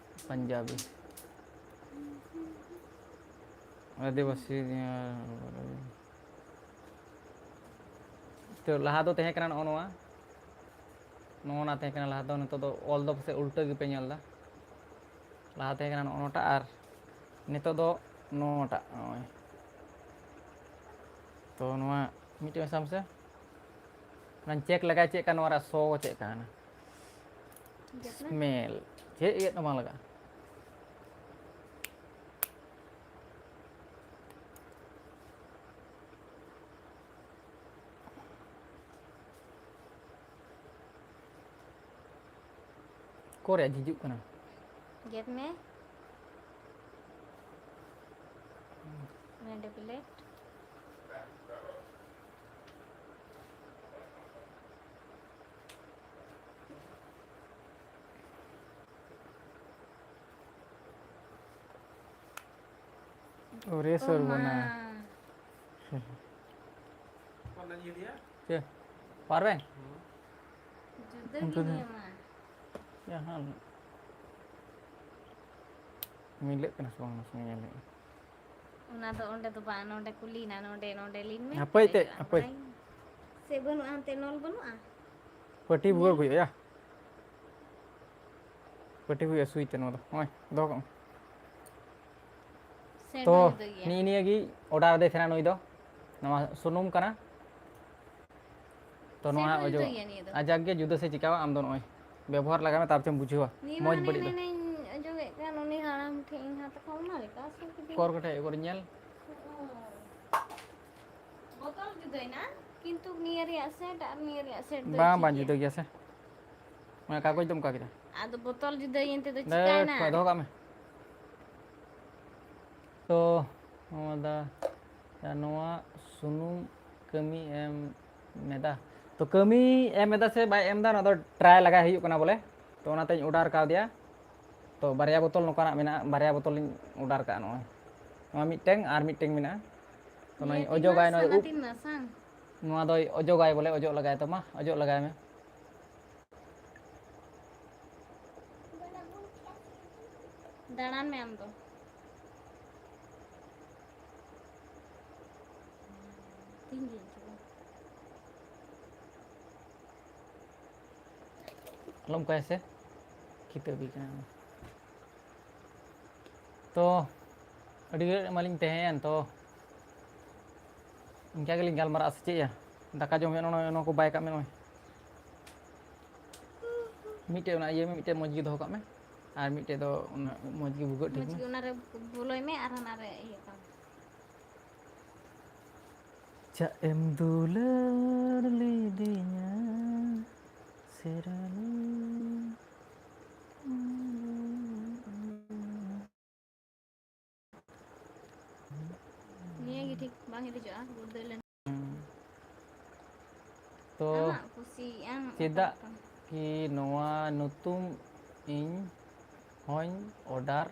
ᱯᱟᱧᱡᱟᱵᱤ᱾ ᱟᱹᱫᱤᱵᱟᱹᱥᱤ, ᱛᱚ, ᱞᱟᱦᱟ ᱫᱚ ᱛᱟᱦᱮᱸ ᱠᱟᱱᱟ ᱱᱚᱜᱼᱚ ᱱᱚᱣᱟ, ᱱᱚᱜᱼᱚ ᱱᱟ ᱛᱟᱦᱮᱸ ᱠᱟᱱᱟ ᱞᱟᱦᱟ ᱫᱚ, ᱱᱤᱛᱚᱜ ᱫᱚ ᱚᱞ ᱫᱚ ᱯᱟᱥᱮᱡ ᱩᱞᱴᱟᱹ ᱜᱮᱯᱮ ᱧᱮᱞ ᱮᱫᱟ᱾ ᱞᱟᱦᱟ ᱛᱟᱦᱮᱸ ᱠᱟᱱᱟ ᱱᱚᱜᱼᱚ ᱱᱚᱣᱟᱴᱟᱜ, ᱟᱨ ᱱᱤᱛᱚᱜ ᱫᱚ ᱱᱚᱣᱟᱴᱟᱜ, ᱱᱚᱜᱼᱚᱭ᱾ ᱛᱚ, ᱱᱚᱣᱟ ᱢᱤᱫᱴᱮᱡ ᱢᱮᱥᱟ ᱢᱮᱥᱮ᱾ ᱚᱱᱟᱧ ᱪᱮᱠ ᱞᱮᱜᱟᱭ ᱪᱮᱫ ᱠᱟ, ᱱᱚᱣᱟ ᱨᱮᱭᱟᱜ ᱥᱚ ᱪᱮᱫ ᱠᱟᱱᱟ? ᱜᱮᱫ ᱢᱮ᱾ ᱥᱢᱮᱞ᱾ ᱪᱮᱫ ᱜᱮᱫ ᱦᱚᱸ ᱵᱟᱝ ᱞᱟᱜᱟᱜᱼᱟ᱾ ᱚᱠᱚᱨᱮ ᱡᱷᱤᱡᱩᱜ ᱠᱟᱱᱟ? ᱜᱮᱫ ᱢᱮ᱾ ᱱᱚᱰᱮ ᱯᱞᱮᱴ᱾ ᱚᱨᱮ ᱳ ᱥᱚᱨᱵᱚᱱᱟ᱾ ᱢᱟ᱾ ᱪᱮ, ᱯᱟᱨᱵᱮ? ᱡᱩᱫᱟᱹ ᱜᱮ ᱱᱤᱭᱟᱹ ᱢᱟ᱾ ᱡᱟᱦᱟᱸ ᱢᱤᱞᱟᱹᱜ ᱠᱟᱱᱟ ᱥᱮ ᱵᱟᱝ, ᱱᱟᱥᱮ ᱧᱮᱞ ᱦᱩᱭᱩᱜᱼᱟ᱾ ᱚᱱᱟ ᱫᱚ ᱚᱸᱰᱮ ᱫᱚ ᱵᱟᱝ, ᱱᱚᱸᱰᱮ ᱠᱚ ᱞᱤᱱᱟ, ᱱᱚᱸᱰᱮ, ᱱᱚᱸᱰᱮ ᱞᱤᱱ ᱢᱮ, ᱦᱟᱯᱳᱭ ᱛᱮ, ᱯᱮᱨᱮᱡᱚᱜᱼᱟ, ᱦᱟᱯᱳᱭ᱾ ᱵᱟᱲᱟᱭ ᱢᱮ᱾ ᱥᱮ ᱵᱟᱹᱱᱩᱜᱼᱟ, ᱚᱱᱛᱮ ᱱᱚᱞ ᱵᱟᱹᱱᱩᱜᱼᱟ? ᱯᱟᱹᱴᱤ ᱵᱷᱩᱜᱟᱹᱜ ᱦᱩᱭᱩᱜᱼᱟ, ᱭᱟ᱾ ᱯᱟᱹᱴᱤ ᱦᱩᱭᱩᱜᱼᱟ ᱥᱩᱭ ᱛᱮ, ᱱᱚᱣᱟ ᱫᱚ᱾ ᱱᱚᱜᱼᱚᱭ, ᱫᱚᱦᱚ ᱠᱟᱜ ᱢᱮ᱾ ᱥᱮᱱᱴ ᱛᱚ, ᱦᱚᱸ ᱡᱩᱫᱟᱹ ᱜᱮᱭᱟ᱾ ᱱᱤᱜᱼᱤ ᱱᱤᱭᱟᱹ ᱜᱮ ᱚᱰᱟᱨ ᱟᱫᱮ ᱛᱟᱦᱮᱱᱟ ᱱᱩᱭ ᱫᱚ᱾ ᱱᱚᱣᱟ ᱥᱩᱱᱩᱢ ᱠᱟᱱᱟ᱾ ᱛᱚ, ᱥᱮᱱᱴ ᱱᱚᱣᱟ ᱦᱚᱸ ᱡᱩᱫᱟᱹ ᱚᱡᱚᱜ, ᱜᱮᱭᱟ ᱱᱤᱭᱟᱹ ᱫᱚ᱾ ᱟᱡᱟᱜ ᱜᱮ ᱡᱩᱫᱟᱹ ᱥᱮ ᱪᱤᱠᱟᱣᱟ, ᱟᱢ ᱫᱚ ᱱᱚᱜᱼᱚᱭ ᱵᱮᱵᱚᱦᱟᱨ ᱞᱟᱜᱟᱭ ᱢᱮ, ᱛᱟᱨᱯᱚᱨᱮᱢ ᱵᱩᱡᱷᱟᱹᱣᱟ ᱱᱤᱭᱟᱹ ᱢᱟ ᱢᱚᱡᱽ ᱦᱟᱱᱮ ᱵᱟᱹᱲᱤᱡ ᱫᱚ᱾ ᱦᱟᱱᱮᱧ ᱚᱡᱚᱜᱮᱫ ᱠᱟᱱ, ᱩᱱᱤ ᱦᱟᱲᱟᱢ ᱴᱷᱮᱡ ᱤᱧ ᱦᱟᱛ ᱟᱠᱟᱫ, ᱚᱱᱟ ᱞᱮᱠᱟ ᱥᱮ ᱠᱤᱫᱤᱧ᱾ ᱠᱚᱨ ᱠᱚᱴᱷᱮᱡ ᱠᱚᱨᱮ ᱧᱮᱞ᱾ ᱵᱚᱛᱚᱞ ᱡᱩᱫᱟᱹᱭᱮᱱᱟ, ᱠᱤᱱᱛᱩ ᱱᱤᱭᱟᱹ ᱨᱮᱭᱟᱜ ᱥᱮᱴ ᱟᱨ ᱱᱤᱭᱟᱹ ᱨᱮᱭᱟᱜ ᱥᱮᱴ ᱫᱚ ᱵᱟᱝ, ᱮᱠᱤ ᱵᱟᱝ ᱜᱮᱭᱟ᱾ ᱡᱩᱫᱟᱹ ᱜᱮᱭᱟ ᱥᱮ᱾ ᱚᱱᱟ ᱠᱟᱜᱚᱡᱽ ᱫᱚᱢ ᱚᱠᱟ ᱠᱮᱫᱟ? ᱟᱫᱚ ᱵᱚᱛᱚᱞ ᱡᱩᱫᱟᱹᱭᱮᱱ ᱛᱮᱫᱚ ᱫᱮ, ᱪᱤᱠᱟᱭᱮᱱᱟ? ᱫᱚᱦᱚ ᱠᱟᱜ ᱢᱮ᱾ ᱛᱚ ᱱᱚᱣᱟ ᱫᱟ ᱱᱚᱣᱟ ᱥᱩᱱᱩᱢ ᱠᱟᱹᱢᱤ ᱮᱢ ᱢᱮᱫᱟ᱾ ᱛᱚ ᱠᱟᱹᱢᱤ ᱮᱢ ᱮᱫᱟ ᱥᱮ ᱵᱟᱭ ᱮᱢ ᱮᱫᱟ, ᱚᱱᱟ ᱫᱚ ᱴᱨᱟᱭ ᱞᱟᱜᱟᱭ ᱦᱩᱭᱩᱜ ᱠᱟᱱᱟ ᱵᱚᱞᱮ᱾ ᱛᱚ ᱚᱱᱟᱛᱮᱧ ᱚᱰᱟᱨ ᱠᱟᱣᱫᱮᱭᱟ᱾ ᱛᱚ ᱵᱟᱨᱭᱟ ᱵᱳᱛᱚᱞ ᱱᱚᱝᱠᱟᱱᱟᱜ ᱢᱮᱱᱟᱜᱼᱟ, ᱵᱟᱨᱭᱟ ᱵᱳᱛᱚᱞᱤᱧ ᱚᱰᱟᱨ ᱠᱟᱜᱼᱟ᱾ ᱱᱚᱜᱼᱚᱭ ᱱᱚᱣᱟ ᱢᱤᱫᱴᱮᱱ ᱟᱨ ᱢᱤᱫᱴᱮᱱ ᱢᱮᱱᱟᱜᱼᱟ᱾ ᱛᱚ ᱱᱚᱣᱟᱧ ᱚᱡᱚᱜᱟᱭ, ᱱᱚᱣᱟ ᱩᱵ, ᱱᱚᱣᱟ ᱫᱚᱭ ᱚᱡᱚᱜᱟᱭ ᱵᱚᱞᱮ, ᱚᱡᱚᱜ ᱞᱟᱜᱟᱭ ᱛᱟᱢᱟ, ᱚᱡᱚᱜ ᱞᱟᱜᱟᱭ ᱢᱮ᱾ ᱫᱟᱬᱟᱱ ᱢᱮ ᱟᱢ ᱫᱚ᱾ ᱛᱤᱱ ᱜᱷᱟᱹᱲᱤᱡ ᱪᱚ᱾ ᱟᱞᱚᱢ ᱚᱱᱠᱟᱭᱟ ᱥᱮ, ᱠᱤᱛᱟᱹᱵᱤ ᱠᱟᱱᱟ᱾ ᱛᱚ ᱟᱹᱰᱤ ᱜᱷᱟᱹᱲᱤᱡ ᱢᱟᱞᱤᱧ ᱛᱟᱦᱮᱸᱭᱮᱱ, ᱛᱚ ᱤᱱᱠᱟ ᱜᱮᱞᱤᱧ ᱜᱟᱞᱢᱟᱨᱟᱜᱼᱟ ᱥᱮ ᱪᱮᱫ ᱭᱟ? ᱫᱟᱠᱟ ᱡᱚᱢ ᱦᱩᱭᱩᱜᱼᱟ, ᱱᱚᱜᱼᱚᱭ ᱱᱚᱣᱟ ᱠᱚ ᱵᱟᱭ ᱠᱟᱜ ᱢᱮ, ᱱᱚᱜᱼᱚᱭ ᱢᱤᱫᱴᱮᱡ ᱚᱱᱟ ᱤᱭᱟᱹ ᱢᱮ, ᱢᱤᱫᱴᱮᱡ ᱢᱚᱡᱽ ᱜᱮ ᱫᱚᱦᱚ ᱠᱟᱜ ᱢᱮ, ᱟᱨ ᱢᱤᱫᱴᱮᱡ ᱫᱚ ᱚᱱᱟ ᱢᱚᱡᱽ ᱜᱮ ᱵᱷᱩᱜᱟᱹᱜ ᱴᱷᱤᱠ ᱢᱚᱡᱽ ᱢᱮ᱾ ᱜᱮ ᱚᱱᱟᱨᱮ ᱵᱚᱞᱚᱭ ᱢᱮ ᱟᱨ ᱦᱟᱱᱟ ᱨᱮ ᱤᱭᱟᱹ ᱠᱟᱜ ᱢᱮ᱾ ᱪᱟᱜ ᱮᱢ ᱫᱩᱞᱟᱹᱲ ᱞᱤᱫᱤᱧᱟ ᱥᱮᱨᱟᱞᱤ᱾ ᱱᱤᱭᱟᱹ ᱜᱮ ᱴᱷᱤᱠ, ᱵᱟᱝ ᱦᱤᱲᱤᱡᱚᱜᱼᱟ, ᱜᱩᱲᱫᱟᱹᱣ ᱞᱮᱱ᱾ ᱛᱚ ᱟᱢᱟᱜ ᱠᱩᱥᱤ, ᱟᱢ ᱚᱠᱟ ᱪᱮᱫᱟᱜ ᱞᱮᱠᱟᱢ ᱠᱤ ᱱᱚᱣᱟ ᱧᱩᱛᱩᱢ ᱤᱧ ᱦᱚᱸᱧ ᱚᱰᱟᱨ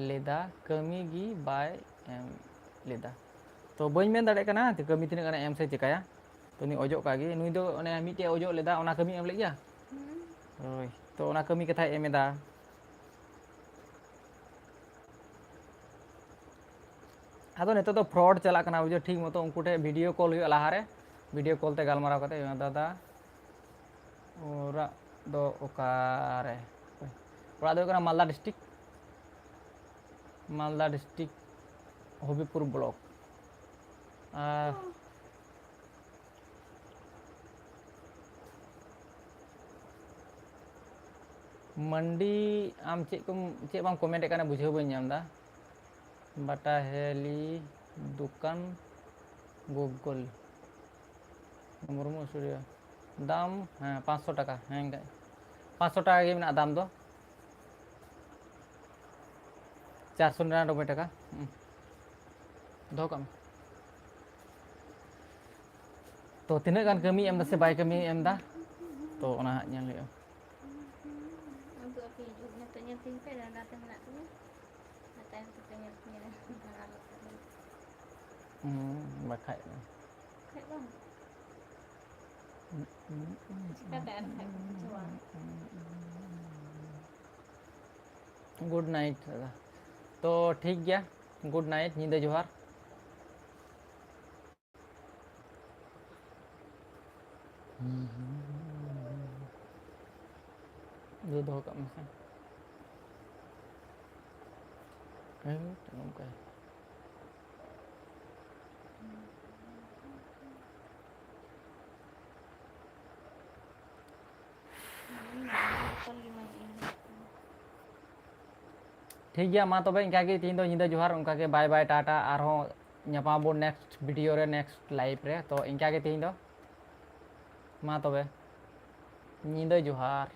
ᱞᱮᱫᱟ, ᱠᱟᱹᱢᱤ ᱜᱮ ᱵᱟᱭ ᱮᱢ ᱞᱮᱫᱟ? ᱛᱚ ᱵᱟᱹᱧ ᱢᱮᱱ ᱫᱟᱲᱮᱭᱟᱜ ᱠᱟᱱᱟ ᱡᱮ ᱠᱟᱹᱢᱤ ᱛᱤᱱᱟᱹᱜ ᱜᱟᱱᱮ ᱮᱢ ᱥᱮ ᱪᱮᱠᱟᱭᱟ᱾ ᱛᱚ ᱩᱱᱤ ᱚᱡᱚᱜ ᱠᱟᱜ ᱜᱮ, ᱱᱩᱭ ᱫᱚ ᱚᱱᱮ ᱢᱤᱫᱴᱮᱡ ᱚᱡᱚᱜ ᱞᱮᱫᱟ, ᱚᱱᱟ ᱠᱟᱹᱢᱤ ᱮᱢ ᱞᱮᱫ ᱜᱮᱭᱟ? ᱦᱩᱸ᱾ ᱦᱳᱭ, ᱛᱚ ᱚᱱᱟ ᱠᱟᱹᱢᱤ ᱠᱟᱛᱷᱟᱭ ᱮᱢ ᱮᱫᱟ᱾ ᱟᱫᱚ ᱱᱤᱛᱚᱜ ᱫᱚ fraud ᱪᱟᱞᱟᱜ ᱠᱟᱱᱟ, ᱵᱩᱡᱷᱟᱹᱣ, ᱴᱷᱤᱠ ᱢᱚᱛᱚ ᱩᱱᱠᱩ ᱴᱷᱮᱱ video call ᱦᱩᱭᱩᱜᱼᱟ ᱞᱟᱦᱟᱨᱮ, video call ᱛᱮ ᱜᱟᱞᱢᱟᱨᱟᱣ ᱠᱟᱛᱮ, "ᱫᱟᱫᱟ, ᱚᱲᱟᱜ ᱫᱚ ᱚᱠᱟᱨᱮ?" ᱚᱲᱟᱜ ᱫᱚ ᱦᱩᱭᱩᱜ ᱠᱟᱱᱟ ᱢᱟᱞᱫᱟ district, ᱢᱟᱞᱫᱟ district, ᱦᱚᱵᱤᱵᱽᱯᱩᱨ block᱾ ᱟᱨ ᱢᱟᱱᱰᱤ, ᱟᱢ ᱪᱮᱫ ᱠᱚᱢ, ᱪᱮᱫ ᱵᱟᱢ comment ᱮᱫ ᱠᱟᱱᱟ, ᱵᱩᱡᱷᱟᱹᱣ ᱵᱟᱹᱧ ᱧᱟᱢ ᱮᱫᱟ᱾ ᱵᱟᱴᱟ ᱦᱮᱞᱤ ᱫᱚᱠᱟᱱ Google ᱢᱩᱨᱢᱩ studio᱾ ᱫᱟᱢ, ᱦᱮᱸ, ᱯᱟᱸᱪᱥᱚ ᱴᱟᱠᱟ᱾ ᱦᱮᱸ, ᱯᱟᱸᱪᱥᱚ ᱴᱟᱠᱟ ᱜᱮ ᱢᱮᱱᱟᱜᱼᱟ ᱫᱟᱢ ᱫᱚ᱾ ᱪᱟᱨᱥᱚ ᱱᱤᱨᱟᱱᱚᱵᱵᱳᱭ ᱴᱟᱠᱟ᱾ ᱦᱩᱸ᱾ ᱫᱚᱦᱚ ᱠᱟᱜ ᱢᱮ᱾ ᱛᱚ ᱛᱤᱱᱟᱹᱜ ᱜᱟᱱ ᱠᱟᱹᱢᱤᱭ ᱮᱢ ᱫᱟ ᱥᱮ ᱵᱟᱭ ᱠᱟᱹᱢᱤᱭ ᱮᱢ ᱫᱟ, ᱛᱚ ᱚᱱᱟ ᱦᱟᱸᱜ ᱧᱮᱞ ᱦᱩᱭᱩᱜᱼᱟ᱾ ᱩᱫᱩᱜ ᱟᱯᱮ ᱦᱤᱡᱩᱜ ᱢᱮ ᱛᱚ, ᱧᱮᱞ ᱛᱤᱧ ᱯᱮ, ᱰᱟᱸᱰᱟ ᱛᱮ ᱢᱮᱱᱟᱜ ᱛᱤᱧᱟ᱾ ᱟᱨ ᱛᱟᱭᱚᱢ ᱛᱮᱯᱮ ᱧᱮᱞ ᱛᱤᱧᱟ ᱵᱷᱟᱲᱟ ᱞᱮᱠᱟ᱾ ᱦᱩᱸ, ᱵᱟᱠᱷᱟᱡ ᱫᱚ᱾ ᱠᱷᱟᱡ ᱵᱟᱝ? ᱪᱤᱠᱟᱹᱛᱮ ᱟᱨ ᱠᱷᱟᱡ ᱵᱟᱝ ᱵᱩᱡᱷᱟᱹᱣᱟ? ᱜᱩᱰ ᱱᱟᱭᱤᱴ ᱫᱟᱫᱟ᱾ ᱛᱚ ᱴᱷᱤᱠ ᱜᱮᱭᱟ, ᱜᱩᱰ ᱱᱟᱭᱤᱴ, ᱧᱤᱫᱟᱹ ᱡᱚᱦᱟᱨ᱾ ᱫᱩ ᱫᱚᱦᱚ ᱠᱟᱜ ᱢᱮᱥᱮ᱾ ᱦᱮᱸ, ᱱᱚᱝᱠᱟ᱾ ᱴᱷᱤᱠ ᱜᱮᱭᱟ, ᱢᱟ ᱛᱚᱵᱮ ᱤᱱᱠᱟ ᱜᱮ ᱛᱤᱦᱤᱧ ᱫᱚ ᱧᱤᱫᱟᱹ ᱡᱚᱦᱟᱨ, ᱚᱱᱠᱟ ᱜᱮ ᱵᱟᱭ ᱵᱟᱭ, ᱴᱟᱴᱟ, ᱟᱨᱦᱚᱸ ᱧᱟᱯᱟᱢ ᱟᱵᱚᱱ next video ᱨᱮ, next live ᱨᱮ᱾ ᱛᱚ ᱤᱱᱠᱟ ᱜᱮ ᱛᱤᱦᱤᱧ ᱫᱚ, ᱢᱟ ᱛᱚᱵᱮ ᱧᱤᱫᱟᱹ ᱡᱚᱦᱟᱨ᱾